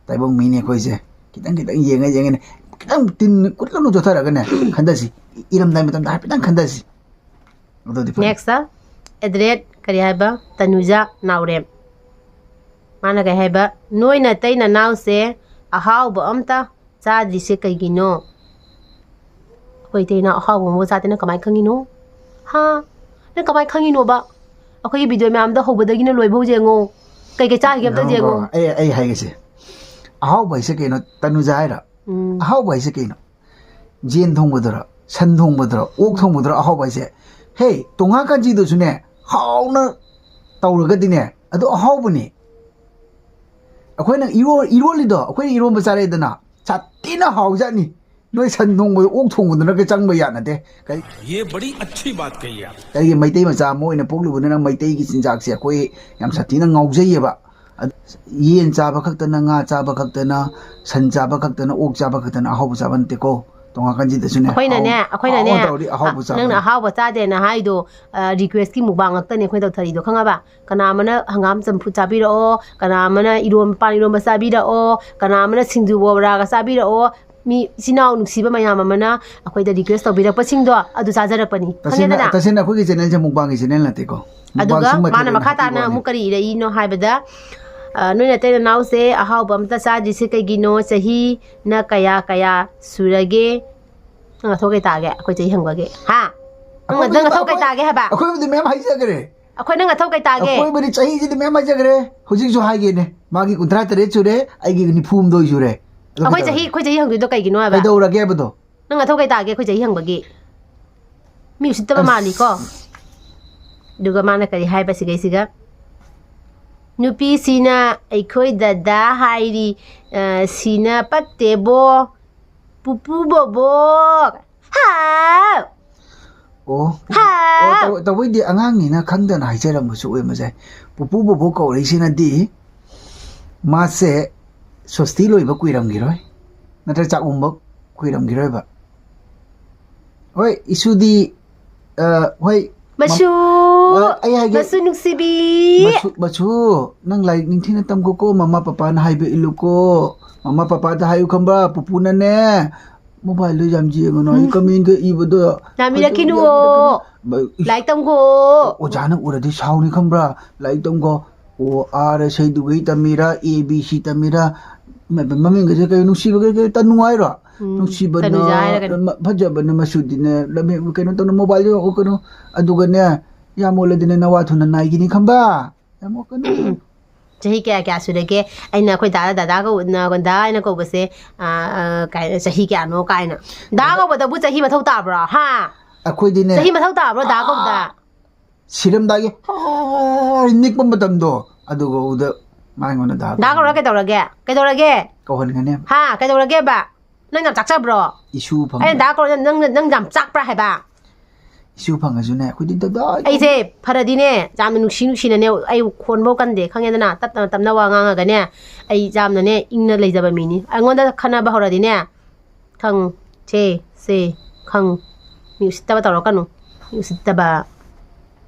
ꯇꯥꯏꯕꯪ ꯃꯤꯅꯤ ꯑꯩꯈꯣꯏꯁꯦ꯫ ꯈꯤꯇꯪ ꯈꯤꯇꯪ ꯌꯦꯡꯉ ꯌꯦꯡꯉꯅꯦ, ꯈꯤꯇꯪ ꯇꯤꯟ ꯀꯨꯠꯂꯅꯨ ꯆꯣꯊꯔꯒꯅꯦ ꯈꯟꯊꯁꯤ꯫ ꯏꯔꯝꯗꯥꯏ ꯃꯇꯝꯗ ꯍꯥꯏꯐꯦꯠꯇꯪ ꯈꯟꯊꯁꯤ꯫ ꯑꯗꯨꯗꯤ ꯐꯔꯦ꯫ Next, ꯑꯦꯗ꯭ꯔꯦꯠ ꯀꯔꯤ ꯍꯥꯏꯕ? ꯇꯅꯨꯖꯥ ꯅꯥꯎꯔꯦꯝ꯫ ꯃꯥꯅ ꯀꯩ ꯍꯥꯏꯕ? "ꯅꯣꯏ ꯅꯇꯩ ꯅꯅꯥꯎꯁꯦ ꯑꯍꯥꯎꯕ ꯑꯝꯇ ꯆꯥꯗ꯭ꯔꯤꯁꯦ ꯀꯩꯒꯤꯅꯣ?" ꯑꯩꯈꯣꯏ ꯏꯇꯩꯅ ꯑꯍꯥꯎꯕ ꯑꯃ ꯆꯥꯗꯦ, ꯅꯪ ꯀꯃꯥꯏꯅ ꯈꯪꯉꯤꯅꯣ? ꯍꯥ? ꯅꯪ ꯀꯃꯥꯏꯅ ꯈꯪꯉꯤꯅꯣꯕ? ꯑꯩꯈꯣꯏꯒꯤ ꯚꯤꯗꯤꯑꯣ ꯃꯌꯥꯝꯗꯣ ꯍꯧꯕꯗꯒꯤꯅ ꯂꯣꯏꯕ ꯍꯧꯖꯤꯛ ꯌꯦꯡꯉꯣ꯫ ꯀꯩꯀꯩ ꯆꯥꯈꯤꯒꯦ ꯑꯝꯇ ꯌꯦꯡꯉꯣ꯫ ꯑꯩ ꯑꯩ ꯍꯥꯏꯒꯦꯁꯦ, ꯑꯍꯥꯎꯕ ꯍꯥꯏꯁꯦ ꯀꯩꯅꯣ? ꯇꯅꯨꯖꯥ ꯍꯥꯏꯔ? ꯎꯝ꯫ ꯑꯍꯥꯎꯕ ꯍꯥꯏꯁꯦ ꯀꯩꯅꯣ? ꯖꯦꯟ ꯊꯣꯡꯕꯗꯨꯔ, ꯁꯟ ꯊꯣꯡꯕꯗꯨꯔ, ꯑꯣꯛ ꯊꯣꯡꯕꯗꯨꯔ ꯑꯍꯥꯎꯕ ꯍꯥꯏꯁꯦ? ꯍꯦ, ꯇꯣꯉꯥ ꯀꯥꯟꯆꯤꯗꯨꯁꯨꯅꯦ, ꯍꯥꯎꯅ ꯇꯧꯔꯒꯗꯤꯅꯦ, ꯑꯗꯨ ꯑꯍꯥꯎꯕꯅꯤ꯫ ꯑꯩꯈꯣꯏꯅ ꯏꯔꯣ- ꯏꯔꯣꯜꯂꯤꯗꯣ, ꯑꯩꯈꯣꯏꯅ ꯏꯔꯣꯟꯕ ꯆꯥꯔꯛꯑꯦꯗꯅ, ꯁꯥꯊꯤꯅ ꯍꯥꯎꯖꯥꯠꯅꯤ꯫ ꯅꯣꯏ ꯁꯟ ꯊꯣꯡꯕꯗꯣ, ꯑꯣꯛ ꯊꯣꯡꯕꯗꯨꯅ ꯀꯩ ꯆꯪꯕ ꯌꯥ ꯅꯠꯇꯦ꯫ ꯀꯩ- ये बड़ी अच्छी बात कही आप। ꯀꯩꯒꯤ ꯃꯩꯇꯩ ꯃꯆꯥ ꯑꯃ ꯑꯣꯏꯅ ꯄꯣꯛꯂꯨꯕꯅꯤꯅ ꯃꯩꯇꯩꯒꯤ ꯆꯤꯟꯖꯥꯛꯁꯦ ꯑꯩꯈꯣꯏ ꯌꯥꯝ ꯁꯥꯊꯤꯅ ꯉꯥꯎꯖꯩꯌꯦꯕ꯫ ꯑꯗ ꯌꯦꯟ ꯆꯥꯕ ꯈꯛꯇꯅ, ꯉꯥ ꯆꯥꯕ ꯈꯛꯇꯅ, ꯁꯟ ꯆꯥꯕ ꯈꯛꯇꯅ, ꯑꯣꯛ ꯆꯥꯕ ꯈꯛꯇꯅ ꯑꯍꯥꯎꯕ ꯆꯥꯕ ꯅꯠꯇꯦꯀꯣ꯫ ꯇꯣꯉꯥꯟ ꯀꯥꯟꯁꯤꯗꯁꯨꯅꯦ, ꯑꯩꯈꯣꯏꯅꯅꯦ, ꯍꯥꯎ- ꯑꯩꯈꯣꯏꯅꯅꯦ, ꯍꯥꯎꯅ ꯇꯧꯔꯗꯤ ꯑꯍꯥꯎꯕ ꯑ, ꯆꯥꯕ ꯅꯪꯅ ꯅꯠꯇꯦ꯫ ꯑꯍꯥꯎꯕ ꯆꯥꯗꯦꯅ ꯍꯥꯏꯗꯣ, ꯑ, ꯔꯤꯀ꯭ꯋꯦꯁꯀꯤ ꯃꯨꯛꯕꯥꯡ ꯉꯥꯛꯇꯅꯦ ꯑꯩꯈꯣꯏꯅ ꯇꯧꯊꯔꯤꯗꯣ, ꯈꯪꯉꯕ? ꯀꯅꯥ ꯑꯃꯅ ꯍꯪꯒꯥꯝ ꯆꯝꯐꯨꯠ ꯆꯥꯕꯤꯔꯛꯑꯣ, ꯀꯅꯥ ꯑꯃꯅ ꯏꯔꯣꯝ-, ꯄꯥꯟ ꯏꯔꯣꯝꯕ ꯆꯥꯕꯤꯔꯛꯑꯣ, ꯀꯅꯥ ꯑꯃꯅ ꯁꯤꯡꯖꯨ ꯕꯣꯔꯥꯒ ꯆꯥꯕꯤꯔꯛꯑꯣ꯫ ꯃꯤ ꯏꯆꯤꯟ ꯏꯅꯥꯎ ꯅꯨꯡꯁꯤꯕ ꯃꯌꯥꯝ ꯑꯃꯅ ꯑꯩꯈꯣꯏꯗ ꯔꯤꯀ꯭ꯋꯦꯁ ꯇꯧꯕꯤꯔꯛꯄꯁꯤꯡꯗꯣ ꯑꯗꯨ ꯆꯥꯖꯔꯛꯄꯅꯤ, ꯇꯁꯦꯡꯅ, ꯈꯪꯉꯦꯗꯅ? ꯇꯁꯦꯡꯅ ꯑꯩꯈꯣꯏꯒꯤ ꯆꯦꯅꯦꯜꯁꯦ ꯃꯨꯛꯕꯥꯡꯒꯤ ꯆꯦꯅꯦꯜ ꯅꯠꯇꯦꯀꯣ꯫ ꯑꯗꯨꯒ ꯃꯨꯛꯕꯥꯡ ꯁꯨꯝꯕ ꯃꯥꯅ ꯊꯦꯡꯅ ꯃꯈꯥ ꯍꯥꯞꯄꯤꯕ ꯇꯥꯅ ꯋꯥꯅꯤ꯫ ꯑꯃꯨꯛ ꯀꯔꯤ ꯏꯔꯛꯏꯅꯣ ꯍꯥꯏꯕꯗ, ꯑ, "ꯅꯣꯏ ꯅꯇꯩ ꯅꯅꯥꯎꯁꯦ ꯑꯍꯥꯎꯕ ꯑꯝꯇ ꯆꯥꯗ꯭ꯔꯤꯁꯦ ꯀꯩꯒꯤꯅꯣ? ꯆꯍꯤꯅ ꯀꯌꯥ ꯀꯌꯥ ꯁꯨꯔꯒꯦ?" ꯅꯪ ꯅꯊꯧ ꯀꯩ ꯇꯥꯒꯦ ꯑꯩꯈꯣꯏ ꯆꯍꯤ ꯍꯪꯕꯒꯤ? ꯍꯥ? ꯅꯪ, ꯅꯪ ꯑꯩꯈꯣꯏꯕꯨꯗꯤ- ꯅꯊꯧ ꯀꯩ ꯑꯩꯈꯣꯏ- ꯇꯥꯒꯦ ꯍꯥꯏꯕ? ꯑꯩꯈꯣꯏꯕꯨꯗꯤ ꯃꯌꯥꯝ ꯍꯥꯏꯖꯈ꯭ꯔꯦ꯫ ꯑꯩꯈꯣꯏ ꯅꯪ ꯅꯊꯧ ꯀꯩ ꯇꯥꯒꯦ? ꯑꯩꯈꯣꯏꯕꯨꯗꯤ ꯆꯍꯤꯁꯤꯗꯤ ꯃꯌꯥꯝ ꯍꯥꯏꯖꯈ꯭ꯔꯦ꯫ ꯍꯧꯖꯤꯛꯁꯨ ꯍꯥꯏꯒꯦꯅꯦ, ꯃꯥꯒꯤ ꯀꯨꯟꯊ꯭ꯔꯥ ꯇꯔꯦꯠ ꯁꯨꯔꯦ, ꯑꯩꯒꯤ ꯅꯤꯐꯨ ꯍꯨꯝꯗꯣꯏ ꯁꯨꯔꯦ꯫ ꯑꯗꯨ ꯑꯩꯈꯣꯏ ꯀꯩꯗꯧꯔꯒꯦ? ꯆꯍꯤ, ꯑꯩꯈꯣꯏ ꯆꯍꯤ ꯍꯪꯗꯣꯏꯗꯣ ꯀꯩꯒꯤꯅꯣ ꯍꯥꯏꯕ? ꯀꯩꯗꯧꯔꯒꯦ ꯍꯥꯏꯕꯗꯣ? ꯅꯪ ꯅꯊꯧ ꯀꯩ ꯇꯥꯒꯦ ꯑꯩꯈꯣꯏ ꯆꯍꯤ ꯍꯪꯕꯒꯤ? ꯃꯤ ꯎꯁꯤꯠꯇꯕ ꯑꯁ꯫ ꯃꯥꯜꯂꯤꯀꯣ꯫ ꯑꯗꯨꯒ ꯃꯥꯅ ꯀꯔꯤ ꯍꯥꯏꯕ ꯁꯤꯒꯩꯁꯤꯒ? "ꯅꯨꯄꯤꯁꯤꯅ ꯑꯩꯈꯣꯏ ꯗꯗꯥ ꯍꯥꯏꯔꯤ, ꯑ, ꯁꯤꯅ ꯄꯛꯇꯦꯕꯣ, ꯄꯨꯄꯨ ꯕꯣꯕꯣꯛ꯫ ꯍꯥꯎ!" ꯑꯣ, ꯍꯥꯎ! ꯑꯣ, ꯇꯧ-, ꯇꯧꯕꯩꯗꯤ ꯑꯉꯥꯡꯅꯤꯅ ꯈꯪꯗꯅ ꯍꯥꯏꯖꯔꯝꯕꯁꯨ ꯑꯣꯏꯔꯝꯕꯁꯦ꯫ ꯄꯨꯄꯨ ꯕꯣꯕꯣꯛ ꯀꯧꯔꯛꯏꯁꯤꯅꯗꯤ ꯃꯥꯁꯦ ꯁꯣꯁꯇꯤ ꯂꯣꯏꯕ ꯀꯨꯏꯔꯝꯈꯤꯔꯣꯏ, ꯅꯠꯇ꯭ꯔꯒ ꯆꯥꯛ ꯎꯝꯕ ꯀꯨꯏꯔꯝꯈꯤꯔꯣꯏꯕ꯫ ꯍꯣꯏ, ꯏꯁꯨꯗꯤ, ꯑ, ꯍꯣꯏ, ꯃꯁꯨ, ꯑꯩ ꯍꯥꯏꯒꯦ꯫ ꯃꯁꯨ ꯅꯨꯡꯁꯤꯕꯤ꯫ ꯃꯁꯨ, ꯃꯁꯨ, ꯅꯪ ꯂꯥꯏꯔꯤꯛ ꯅꯤꯡꯊꯤꯅ ꯇꯝꯈꯣꯀꯣ, ꯃꯃꯥ ꯄꯄꯥꯅ ꯍꯥꯏꯕ ꯏꯜꯂꯨꯀꯣ꯫ ꯃꯃꯥ ꯄꯄꯥꯗ ꯍꯥꯏꯌꯨ ꯈꯪꯕ꯭ꯔꯥ, ꯄꯨꯄꯨꯅꯅꯦ ꯃꯣꯕꯥꯏꯜꯗꯣ ꯌꯥꯝ ꯌꯦꯡꯉꯅꯨ ꯍꯥꯏ, ꯀꯃꯦꯟꯒ ꯏꯕꯗꯣ ꯌꯥꯝ ꯏꯔꯛꯈꯤꯅꯨ꯫ ꯐꯖꯕ ꯌꯥꯝ ꯏꯔꯛꯀꯅꯨ꯫ ꯏꯁ, ꯂꯥꯏꯔꯤꯛ ꯇꯝꯈꯣ꯫ ꯑꯣꯖꯥꯅ ꯎꯔꯗꯤ ꯁꯥꯎꯅꯤ ꯈꯪꯕ꯭ꯔꯥ? ꯂꯥꯏꯔꯤꯛ ꯇꯝꯈꯣ꯫ ꯑꯣ ꯑꯥꯔ ꯁꯩꯗꯨꯒꯩ ꯇꯝꯃꯤꯔꯥ, ꯑꯦ ꯕꯤ ꯁꯤ ꯇꯝꯃꯤꯔꯥ, ꯃ-, ꯃꯃꯤꯡꯒꯁꯦ ꯀꯩ ꯅꯨꯡꯁꯤꯕꯒꯩ ꯀꯩ ꯇꯅꯨ ꯍꯥꯏꯔꯣ? ꯎꯝ, ꯅꯨꯡꯁꯤꯕꯅ ꯇꯅꯨꯖꯥ ꯍꯥꯏꯔꯒꯅꯤ꯫ ꯃ-, ꯐꯖꯕꯅ ꯃꯁꯨꯗꯤꯅꯦ, ꯂꯝꯍꯦꯟ ꯀꯩꯅꯣ ꯇꯧꯅ, ꯃꯣꯕꯥꯏꯜ ꯌꯦꯡꯉꯛꯀꯅꯨ꯫ ꯑꯗꯨꯒꯅꯦ, ꯌꯥꯝ ꯑꯣꯜꯂꯗꯤꯅꯦ ꯅꯋꯥ ꯊꯨꯅ ꯅꯥꯏꯒꯤꯅꯤ ꯈꯪꯕ꯭ꯔꯥ? ꯌꯥꯝ ꯑꯣꯛꯀꯅꯨ꯫ ꯆꯍꯤ ꯀꯌꯥ ꯀꯌꯥ ꯁꯨꯔꯒꯦ? ꯑꯩꯅ ꯑꯩꯈꯣꯏ ꯗꯥꯗ ꯗꯥꯗꯥ ꯀꯧ-, ꯅ-, ꯗꯥ ꯍꯥꯏꯅ ꯀꯧꯕꯁꯦ, ꯑ, ꯑ, ꯀꯥꯏ-, ꯆꯍꯤ ꯀꯌꯥꯅꯣ ꯀꯥꯏꯅ꯫ ꯗꯥ ꯀꯧꯕꯗꯕꯨ ꯆꯍꯤ ꯃꯊꯧ ꯇꯥꯕ꯭ꯔꯣ? ꯍꯥ? ꯑꯩꯈꯣꯏꯗꯤꯅꯦ, ꯆꯍꯤ ꯃꯊꯧ ꯇꯥꯕ꯭ꯔꯣ ꯗꯥ ꯀꯧꯕꯗ? ꯁꯤꯔꯝꯗꯥꯏꯒꯤ ꯍꯥ ꯅꯤꯛꯄ ꯃꯇꯝꯗꯣ, ꯑꯗꯨꯒꯧꯗ ꯃꯥ ꯑꯩꯉꯣꯟꯗ ꯗꯥ ꯗꯥ ꯀꯧꯔ ꯀꯩꯗꯧꯔꯒꯦ? ꯀꯩꯗꯧꯔꯒꯦ? ꯀꯧꯍꯟꯒꯅꯦꯕ꯫ ꯍꯥ? ꯀꯩꯗꯧꯔꯒꯦꯕ? ꯅꯪ ꯌꯥꯝ ꯆꯥꯛꯆꯕ꯭ꯔꯣ? ꯏꯁꯨ ꯐꯪ-, ꯑꯩꯅ ꯗꯥ ꯀꯧꯔ ꯅꯪ, ꯅꯪ ꯌꯥꯝ ꯆꯥꯛꯄ꯭ꯔꯥ ꯍꯥꯏꯕ? ꯏꯁꯨ ꯐꯪꯉꯁꯨꯅꯦ, ꯑꯩꯈꯣꯏꯗꯤ ꯗꯗꯥ ꯑꯩ-, ꯑꯩꯁꯦ ꯐꯔꯗꯤꯅꯦ, ꯌꯥꯝꯅ ꯅꯨꯡꯁꯤ ꯅꯨꯡꯁꯤꯅꯅꯦ, ꯑꯩ ꯈꯣꯟꯐꯧ ꯀꯟꯗꯦ, ꯈꯪꯉꯦꯗꯅ? ꯇꯞꯅ ꯇꯞꯅ ꯋꯥ ꯉꯥꯡꯉꯒꯅꯦ, ꯑꯩ ꯌꯥꯝꯅꯅꯦ, ꯏꯪꯅ ꯂꯩꯖꯕ ꯃꯤꯅꯤ꯫ ꯑꯩꯉꯣꯟꯗ ꯈꯟꯅꯕ ꯍꯧꯔꯗꯤꯅꯦ, ꯈꯪ, ꯁꯦ, ꯁꯦ, ꯈꯪ, ꯃꯤ ꯎꯁꯤꯠꯇꯕ ꯇꯧꯔꯛꯀꯅꯨ, ꯃꯤ ꯎꯁꯤꯠꯇꯕ꯫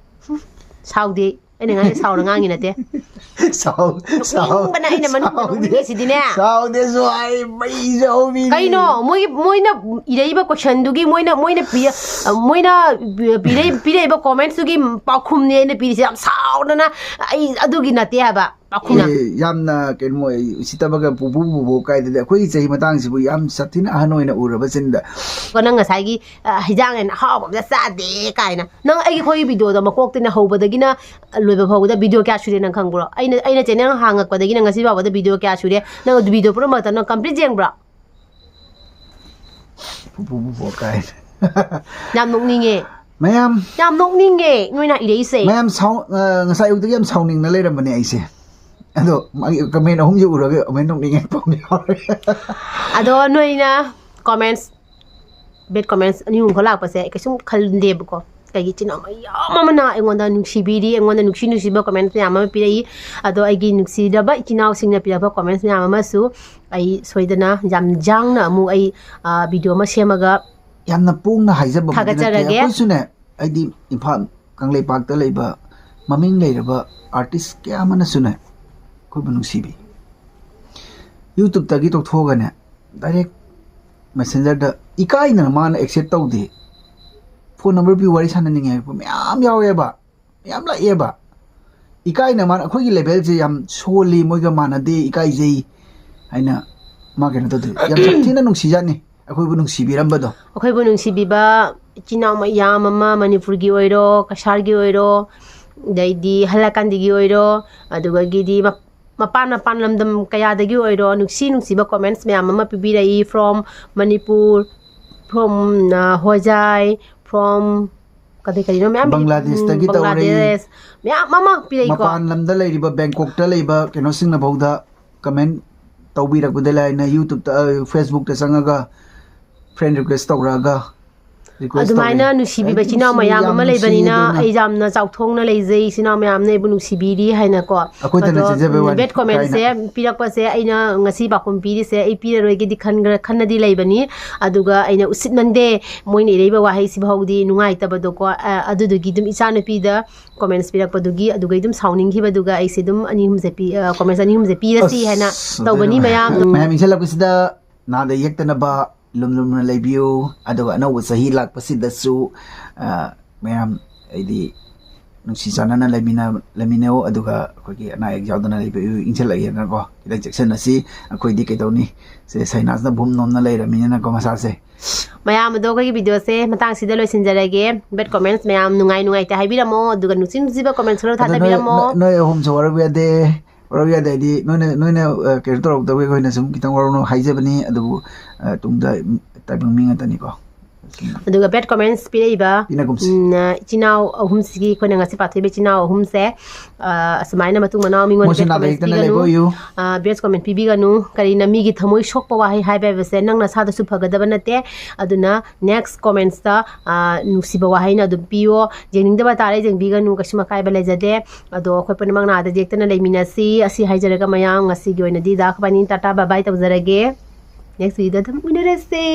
ꯁꯥꯎꯗꯦ, ꯑꯩꯅ ꯉꯥꯡꯉꯤ ꯁꯥꯎꯅ ꯉꯥꯡꯉꯤ ꯅꯠꯇꯦ꯫ ꯁꯥꯎ-, ꯁꯥꯎ-, ꯅꯣꯛꯅꯤꯡꯕꯅ ꯑꯩꯅ ꯃꯅꯨꯡꯗ ꯁꯥꯎꯗꯦ꯫ ꯅꯣꯛꯅꯤꯡꯉꯤꯁꯤꯗꯤꯅꯦ꯫ ꯁꯥꯎꯗꯦꯁꯨ ꯑꯩ ꯃꯩꯁꯨ ꯍꯧꯕꯤꯅꯤ꯫ ꯀꯩꯅꯣ? ꯃꯣꯏꯒꯤ, ꯃꯣꯏꯅ ꯏꯔꯛꯏꯕ questionꯗꯨꯒꯤ, ꯃꯣꯏꯅ, ꯃꯣꯏꯅ ꯄꯤ-, ꯃꯣꯏꯅ ꯄꯤꯔꯛꯏ-, ꯄꯤꯔꯛꯏꯕ commentsꯇꯨꯒꯤ ꯄꯥꯎꯈꯨꯝꯅꯤ ꯑꯩꯅ ꯄꯤꯔꯤꯁꯦ꯫ ꯌꯥꯝ ꯁꯥꯎꯗꯅ ꯑꯩ ꯑꯗꯨꯒꯤ ꯅꯠꯇꯦ ꯍꯥꯏꯕ ꯄꯥꯎꯈꯨꯝ꯫ ꯑꯦ, ꯌꯥꯝꯅ ꯀꯩꯅꯣ, ꯑꯩ ꯎꯁꯤꯠꯇꯕꯒ ꯄꯨꯕꯨ ꯄꯨꯕꯣꯛ ꯀꯥꯏꯗꯗꯤ ꯑꯩꯈꯣꯏꯒꯤ ꯆꯍꯤ ꯃꯇꯥꯡꯁꯤꯕꯨ ꯌꯥꯝ ꯁꯥꯊꯤꯅ ꯑꯍꯟ ꯑꯣꯏꯅ ꯎꯔꯕꯁꯤꯡꯗ꯫ ꯀꯣ, ꯅꯪ ꯉꯁꯥꯏꯒꯤ, ꯑ, ꯍꯤꯟꯖꯥꯡ ꯑꯩꯅ ꯑꯍꯥꯎꯕ ꯑꯝꯇ ꯆꯥꯗꯦ ꯀꯥꯏꯅ꯫ ꯅꯪ ꯑꯩꯒꯤ, ꯑꯩꯈꯣꯏꯒꯤ videoꯗꯣ ꯃꯀꯣꯛꯇꯩꯅ ꯍꯧꯕꯗꯒꯤꯅ ꯂꯣꯏꯕ ꯐꯥꯎꯕꯗ video ꯀꯌꯥ ꯁꯨꯔꯦ ꯅꯪ ꯈꯪꯕ꯭ꯔꯣ? ꯑꯩꯅ, ꯑꯩꯅ channel ꯍꯥꯡꯉꯛꯄꯗꯒꯤꯅ ꯉꯁꯤ ꯐꯥꯎꯕꯗ video ꯀꯌꯥ ꯁꯨꯔꯦ? ꯅꯪ ꯑꯗꯨ video ꯄꯨꯝꯅꯃꯛꯇ ꯅꯪ complete ꯌꯦꯡꯕ꯭ꯔꯣ? ꯄꯨꯄꯨ ꯄꯨꯄꯣꯛ ꯀꯥꯏꯅ꯫ ꯌꯥꯝ ꯅꯣꯛꯅꯤꯡꯉꯦ꯫ ꯃꯌꯥꯝ꯫ ꯌꯥꯝ ꯅꯣꯛꯅꯤꯡꯉꯦ ꯅꯣꯏꯅ ꯏꯔꯛꯏꯁꯦ꯫ ꯃꯌꯥꯝ ꯁꯥꯎ-, ꯑ, ꯉꯁꯥꯏ ꯑꯌꯨꯛꯇꯒꯤ ꯌꯥꯝ ꯁꯥꯎꯅꯤꯡꯅ ꯂꯩꯔꯝꯕꯅꯦ ꯑꯩꯁꯦ꯫ ꯑꯗꯣ ꯃꯥꯒꯤ comment ꯑꯍꯨꯝꯁꯦ ꯎꯔꯒ ꯑꯃꯨꯛ ꯍꯦꯟꯅ ꯅꯣꯛꯅꯤꯡꯉꯛꯄ ꯑꯃ ꯌꯥꯎꯔꯦ꯫ ꯑꯗꯣ ꯅꯣꯏꯅ comments, bad comments ꯑꯅꯤ ꯑꯍꯨꯝ ꯈꯛ ꯂꯥꯛꯄꯁꯦ ꯑꯩ ꯀꯩꯁꯨꯝ ꯈꯟꯗꯦꯕꯀꯣ꯫ ꯀꯩꯒꯤ ꯏꯆꯤꯟ ꯏꯅꯥꯎ ꯃꯌꯥꯝ ꯑꯃꯅ ꯑꯩꯉꯣꯟꯗ ꯅꯨꯡꯁꯤꯕꯤꯔꯤ, ꯑꯩꯉꯣꯟꯗ ꯅꯨꯡꯁꯤ ꯅꯨꯡꯁꯤꯕ comments ꯃꯌꯥꯝ ꯑꯃ ꯄꯤꯔꯛꯏ꯫ ꯑꯗꯣ ꯑꯩꯒꯤ ꯅꯨꯡꯁꯤꯔꯕ ꯏꯆꯤꯟ ꯏꯅꯥꯎꯁꯤꯡꯅ ꯄꯤꯔꯛꯄ comments ꯃꯌꯥꯝ ꯑꯃꯁꯨ ꯑꯩ ꯁꯣꯏꯗꯅ ꯌꯥꯝ ꯌꯥꯡꯅ ꯑꯃꯨꯛ ꯑꯩ, ꯑ, video ꯑꯃ ꯁꯦꯝꯃꯒ ꯌꯥꯝꯅ ꯄꯣꯡꯅ ꯍꯥꯏꯖꯕꯕꯨꯗꯤ ꯅꯠꯇꯦ꯫ ꯊꯥꯒꯠꯆꯔꯒꯦ꯫ ꯑꯩꯈꯣꯏꯁꯨꯅꯦ, ꯑꯩꯗꯤ ꯏꯝꯐꯥꯜ ꯀꯪꯂꯩꯄꯥꯛꯇ ꯂꯩꯕ ꯃꯃꯤꯡ ꯂꯩꯔꯕ ꯑꯥꯔꯇꯤꯁ ꯀꯌꯥ ꯑꯃꯅꯁꯨꯅꯦ ꯑꯩꯈꯣꯏꯕꯨ ꯅꯨꯡꯁꯤꯕꯤ꯫ ꯌꯨꯇ꯭ꯌꯨꯕꯇꯒꯤ ꯇꯣꯛꯊꯣꯛꯑꯒꯅꯦ, ꯗꯥꯏꯔꯦꯛ ꯃꯦꯁꯦꯟꯖꯔꯗ ꯏꯀꯥꯏꯗꯅ ꯃꯥꯅ ꯑꯦꯛꯁꯦꯞ ꯇꯧꯗꯦ꯫ ꯐꯣꯟ ꯅꯝꯕꯔ ꯄꯤꯌꯨ, ꯋꯥꯔꯤ ꯁꯥꯟꯅꯅꯤꯡꯉꯦ ꯍꯥꯏꯕ ꯃꯌꯥꯝ ꯌꯥꯎꯋꯦꯕ, ꯃꯌꯥꯝ ꯂꯥꯛꯑꯦꯕ꯫ ꯏꯀꯥꯏꯅ ꯃꯥꯅ, ꯑꯩꯈꯣꯏꯒꯤ ꯂꯦꯚꯦꯜꯁꯦ ꯌꯥꯝ ꯁꯣꯜꯂꯤ, ꯃꯣꯏꯒ ꯃꯥꯟꯅꯗꯦ, ꯏꯀꯥꯏꯖꯩ ꯍꯥꯏꯅ ꯃꯥ ꯀꯩꯅꯣ ꯇꯧꯗꯦ꯫ ꯌꯥꯝ ꯁꯥꯊꯤꯅ ꯅꯨꯡꯁꯤꯖꯥꯠꯅꯤ ꯑꯩꯈꯣꯏꯕꯨ ꯅꯨꯡꯁꯤꯕꯤꯔꯝꯕꯗꯣ꯫ ꯑꯩꯈꯣꯏꯕꯨ ꯅꯨꯡꯁꯤꯕꯤꯕ ꯏꯆꯤꯟ ꯏꯅꯥꯎ ꯃꯌꯥꯝ ꯑꯃ, ꯃꯅꯤꯄꯨꯔꯒꯤ ꯑꯣꯏꯔꯣ, ꯀꯁꯥꯔꯒꯤ ꯑꯣꯏꯔꯣ, ꯑꯗꯩꯗꯤ ꯍꯜꯂꯀꯥꯟꯗꯒꯤ ꯑꯣꯏꯔꯣ, ꯑꯗꯨꯗꯒꯤꯗꯤ ꯃ-, ꯃꯄꯥꯟ ꯃꯄꯥꯟ ꯂꯝꯗꯝ ꯀꯌꯥꯗꯒꯤ ꯑꯣꯏꯔꯣ, ꯅꯨꯡꯁꯤ ꯅꯨꯡꯁꯤꯕ comments ꯃꯌꯥꯝ ꯑꯃ ꯄꯤꯕꯤꯔꯛꯏ, from ꯃꯅꯤꯄꯨꯔ, from, ꯑ, ꯍꯣꯖꯥꯏ, from ꯀꯔꯤ ꯀꯔꯤꯅꯣ ꯃꯌꯥꯝ, ꯕꯪꯒ꯭ꯂꯥꯗꯦꯁꯇꯒꯤ ꯎꯝ, ꯇꯧꯔꯛꯏ꯫ ꯕꯪꯒ꯭ꯂꯥꯗꯦꯁ, ꯃꯌꯥꯝ ꯑꯃ ꯄꯤꯔꯛꯏꯀꯣ꯫ ꯃꯄꯥꯟ ꯂꯝꯗ ꯂꯩꯔꯤꯕ ꯕꯦꯡꯀꯣꯛꯇ ꯂꯩꯕ ꯀꯩꯅꯣꯁꯤꯡꯅ ꯐꯥꯎꯗ comment ꯇꯧꯕꯤꯔꯛꯄꯗ ꯂꯥꯏꯅ ꯌꯨꯇ꯭ꯌꯨꯕꯇ, ꯑ, ꯐꯦꯁꯕꯨꯛꯇ ꯆꯪꯉꯒ friend request ꯇꯧꯔꯛꯑꯒ request ꯑꯗꯨꯃꯥꯏꯅ ꯇꯧꯔꯛꯏ꯫ ꯅꯨꯡꯁꯤꯕꯤꯕ ꯑꯩꯗꯤ ꯏꯆꯤꯟ ꯏꯅꯥꯎ ꯅꯨꯡꯁꯤꯌꯦ, ꯃꯌꯥꯝ ꯌꯥꯝ ꯑꯃ ꯅꯨꯡꯁꯤꯌꯦ ꯂꯩꯕꯅꯤꯅ ꯑꯗꯨꯅ꯫ ꯑꯩ ꯌꯥꯝꯅ ꯆꯥꯎꯊꯣꯛꯅ ꯂꯩꯖꯩ, ꯏꯆꯤꯟ ꯏꯅꯥꯎ ꯃꯌꯥꯝꯅ ꯑꯩꯕꯨ ꯅꯨꯡꯁꯤꯕꯤꯔꯤ ꯍꯥꯏꯅꯀꯣ꯫ ꯑꯩꯈꯣꯏꯗꯅ ꯑꯗꯣ, ꯆꯦꯟꯖꯕꯩ ꯎꯝ, ꯋꯥꯅꯤ, bad commentsꯁꯦ ꯏꯀꯥꯏꯅ꯫ ꯄꯤꯔꯛꯄꯁꯦ ꯑꯩꯅ ꯉꯁꯤ ꯄꯥꯎꯈꯨꯝ ꯄꯤꯔꯤꯁꯦ, ꯑꯩ ꯄꯤꯔꯔꯣꯏꯒꯦꯗꯤ ꯈꯟꯈ꯭ꯔ-, ꯈꯟꯅꯗꯤ ꯂꯩꯕꯅꯤ꯫ ꯑꯗꯨꯒ ꯑꯩꯅ ꯎꯁꯤꯠꯃꯟꯗꯦ, ꯃꯣꯏꯅ ꯏꯔꯛꯏꯕ ꯋꯥꯍꯩꯁꯤꯐꯥꯎꯗꯤ ꯅꯨꯡꯉꯥꯏꯇꯕꯗꯣꯀꯣ꯫ ꯑ, ꯑꯗꯨꯗꯨꯒꯤ ꯑꯗꯨꯝ ꯏꯆꯥꯅꯨꯄꯤꯗ comments ꯄꯤꯔꯛꯄꯗꯨꯒꯤ, ꯑꯗꯨꯒꯩ ꯑꯗꯨꯝ ꯁꯥꯎꯅꯤꯡꯈꯤꯕꯗꯨꯒ ꯑꯩꯁꯦ ꯑꯗꯨꯝ ꯑꯅꯤ ꯑꯍꯨꯝꯁꯦ ꯄꯤ-, ꯑ, comments ꯑꯅꯤ ꯑꯍꯨꯝꯁꯦ ꯄꯤꯔꯁꯤ ꯑꯁ, ꯍꯥꯏꯅ ꯑꯗꯨ ꯇꯧꯕꯅꯤ ꯃꯌꯥꯝ꯫ ꯃꯌꯥꯝ ꯏꯟꯁꯤꯜꯂꯛꯄꯁꯤꯗ ꯅꯥꯗ ꯌꯦꯛꯇꯅꯕ ꯂꯨꯝ ꯂꯨꯝꯅ ꯂꯩꯕꯤꯌꯨ꯫ ꯑꯗꯨꯒ ꯑꯅꯧꯕ ꯆꯍꯤ ꯂꯥꯛꯄꯁꯤꯗꯁꯨ, ꯑ, ꯃꯌꯥꯝ ꯍꯥꯏꯗꯤ ꯅꯨꯡꯁꯤ ꯆꯥꯟꯅꯅ ꯂꯩꯃꯤꯟꯅ-, ꯂꯩꯃꯤꯟꯅꯧ꯫ ꯑꯗꯨꯒ ꯑꯩꯈꯣꯏꯒꯤ ꯑꯅꯥ ꯑꯌꯦꯛ ꯌꯥꯎꯗꯅ ꯂꯩꯕꯤꯌꯨ, ꯏꯪꯁꯤꯜꯂꯛꯑꯦꯅꯀꯣ꯫ ꯈꯤꯇꯪ ꯆꯦꯛꯁꯤꯟꯅꯁꯤ꯫ ꯑꯩꯈꯣꯏꯗꯤ ꯀꯩꯗꯧꯅꯤ? ꯁꯦ, ꯁꯥꯏꯅꯥꯁꯅ ꯚꯨꯝ ꯅꯣꯝꯅ ꯂꯩꯔꯕꯅꯤꯅꯀꯣ ꯃꯁꯥꯁꯦ꯫ ꯃꯌꯥꯝ ꯑꯗꯣ ꯑꯩꯈꯣꯏꯒꯤ videoꯁꯦ ꯃꯇꯥꯡꯁꯤꯗ ꯂꯣꯏꯁꯤꯟꯖꯔꯒꯦ꯫ Bad comments ꯃꯌꯥꯝ ꯅꯨꯡꯉꯥꯏ ꯅꯨꯡꯉꯥꯏꯇꯦ ꯍꯥꯏꯕꯤꯔꯝꯃꯣ, ꯑꯗꯨꯒ ꯅꯨꯡꯁꯤ ꯅꯨꯡꯁꯤꯕ comments ꯈꯔ ꯑꯗꯣ ꯅꯣꯏ, ꯊꯥꯗꯕꯤꯔꯝꯃꯣ꯫ ꯅꯣꯏ, ꯅꯣꯏ ꯑꯍꯨꯝꯁꯨ ꯋꯥꯔꯧꯕ ꯌꯥꯗꯦ, ꯋꯥꯔꯧꯕ ꯌꯥꯗꯦ ꯍꯥꯏꯗꯤ ꯅꯣꯏꯅ, ꯅꯣꯏꯅ, ꯑ, ꯀꯩꯅꯣ ꯇꯧꯔꯛꯇꯕꯒꯤ ꯑꯩꯈꯣꯏꯅ ꯁꯨꯝ ꯈꯤꯇꯪ ꯋꯥꯔꯧꯅ ꯍꯥꯏꯖꯕꯅꯤ, ꯑꯗꯨꯕꯨ, ꯑ, ꯇꯨꯡꯗ, ꯎꯝ, ꯇꯥꯏꯕꯪ ꯃꯤ ꯉꯥꯛꯇꯅꯤꯀꯣ꯫ ꯑꯗꯨꯒ bad comments ꯄꯤꯔꯛꯏꯕ, ꯄꯤꯅꯒꯨꯝꯁꯤ꯫ ꯎꯝ, ꯏꯆꯤꯟ ꯏꯅꯥꯎ ꯑꯍꯨꯝꯁꯤꯒꯤ, ꯑꯩꯈꯣꯏꯅ ꯉꯁꯤ ꯄꯥꯊꯣꯛꯏꯕ ꯏꯆꯤꯟ ꯏꯅꯥꯎ ꯑꯍꯨꯝꯁꯦ, ꯑ, ꯑꯁꯨꯃꯥꯏꯅ ꯃꯇꯨꯡ ꯃꯅꯥꯎ ꯃꯤꯉꯣꯟꯗ ꯃꯣꯏꯁꯨ bad comments ꯅꯥꯗ ꯌꯦꯛꯇꯅ ꯄꯤꯒꯅꯨ꯫ ꯂꯩꯕ ꯑꯣꯏꯌꯨ꯫ ꯑ, bad comment ꯄꯤꯕꯤꯒꯅꯨ꯫ ꯀꯔꯤꯅ ꯃꯤꯒꯤ ꯊꯃꯣꯏ ꯁꯣꯛꯄ ꯋꯥꯍꯩ ꯍꯥꯏꯕ ꯍꯥꯏꯕꯁꯦ ꯅꯪ ꯅꯁꯥꯗꯁꯨ ꯐꯒꯗꯕ ꯅꯠꯇꯦ꯫ ꯑꯗꯨꯅ next commentsꯇ, ꯑ, ꯅꯨꯡꯁꯤꯕ ꯋꯥꯍꯩꯅ ꯑꯗꯨꯝ ꯄꯤꯌꯣ꯫ ꯌꯦꯡꯅꯤꯡꯗꯕ ꯇꯥꯔꯦ, ꯌꯦꯡꯕꯤꯒꯅꯨ, ꯀꯩꯁꯨꯝ ꯑꯀꯥꯏꯕ ꯂꯩꯖꯗꯦ꯫ ꯑꯗꯣ ꯑꯩꯈꯣꯏ ꯄꯨꯝꯅꯃꯛ ꯅꯥꯗ ꯌꯦꯛꯇꯅ ꯂꯩꯃꯤꯟꯅꯁꯤ꯫ ꯑꯁꯤ ꯍꯥꯏꯖꯔꯒ ꯃꯌꯥꯝ ꯉꯁꯤꯒꯤ ꯑꯣꯏꯅꯗꯤ ꯗꯥ ꯈꯕꯥꯅꯤ ꯇꯥꯇꯥ bye bye ꯇꯧꯖꯔꯒꯦ꯫ Next videoꯗ ꯑꯗꯨꯝ ꯎꯅꯔꯁꯦ꯫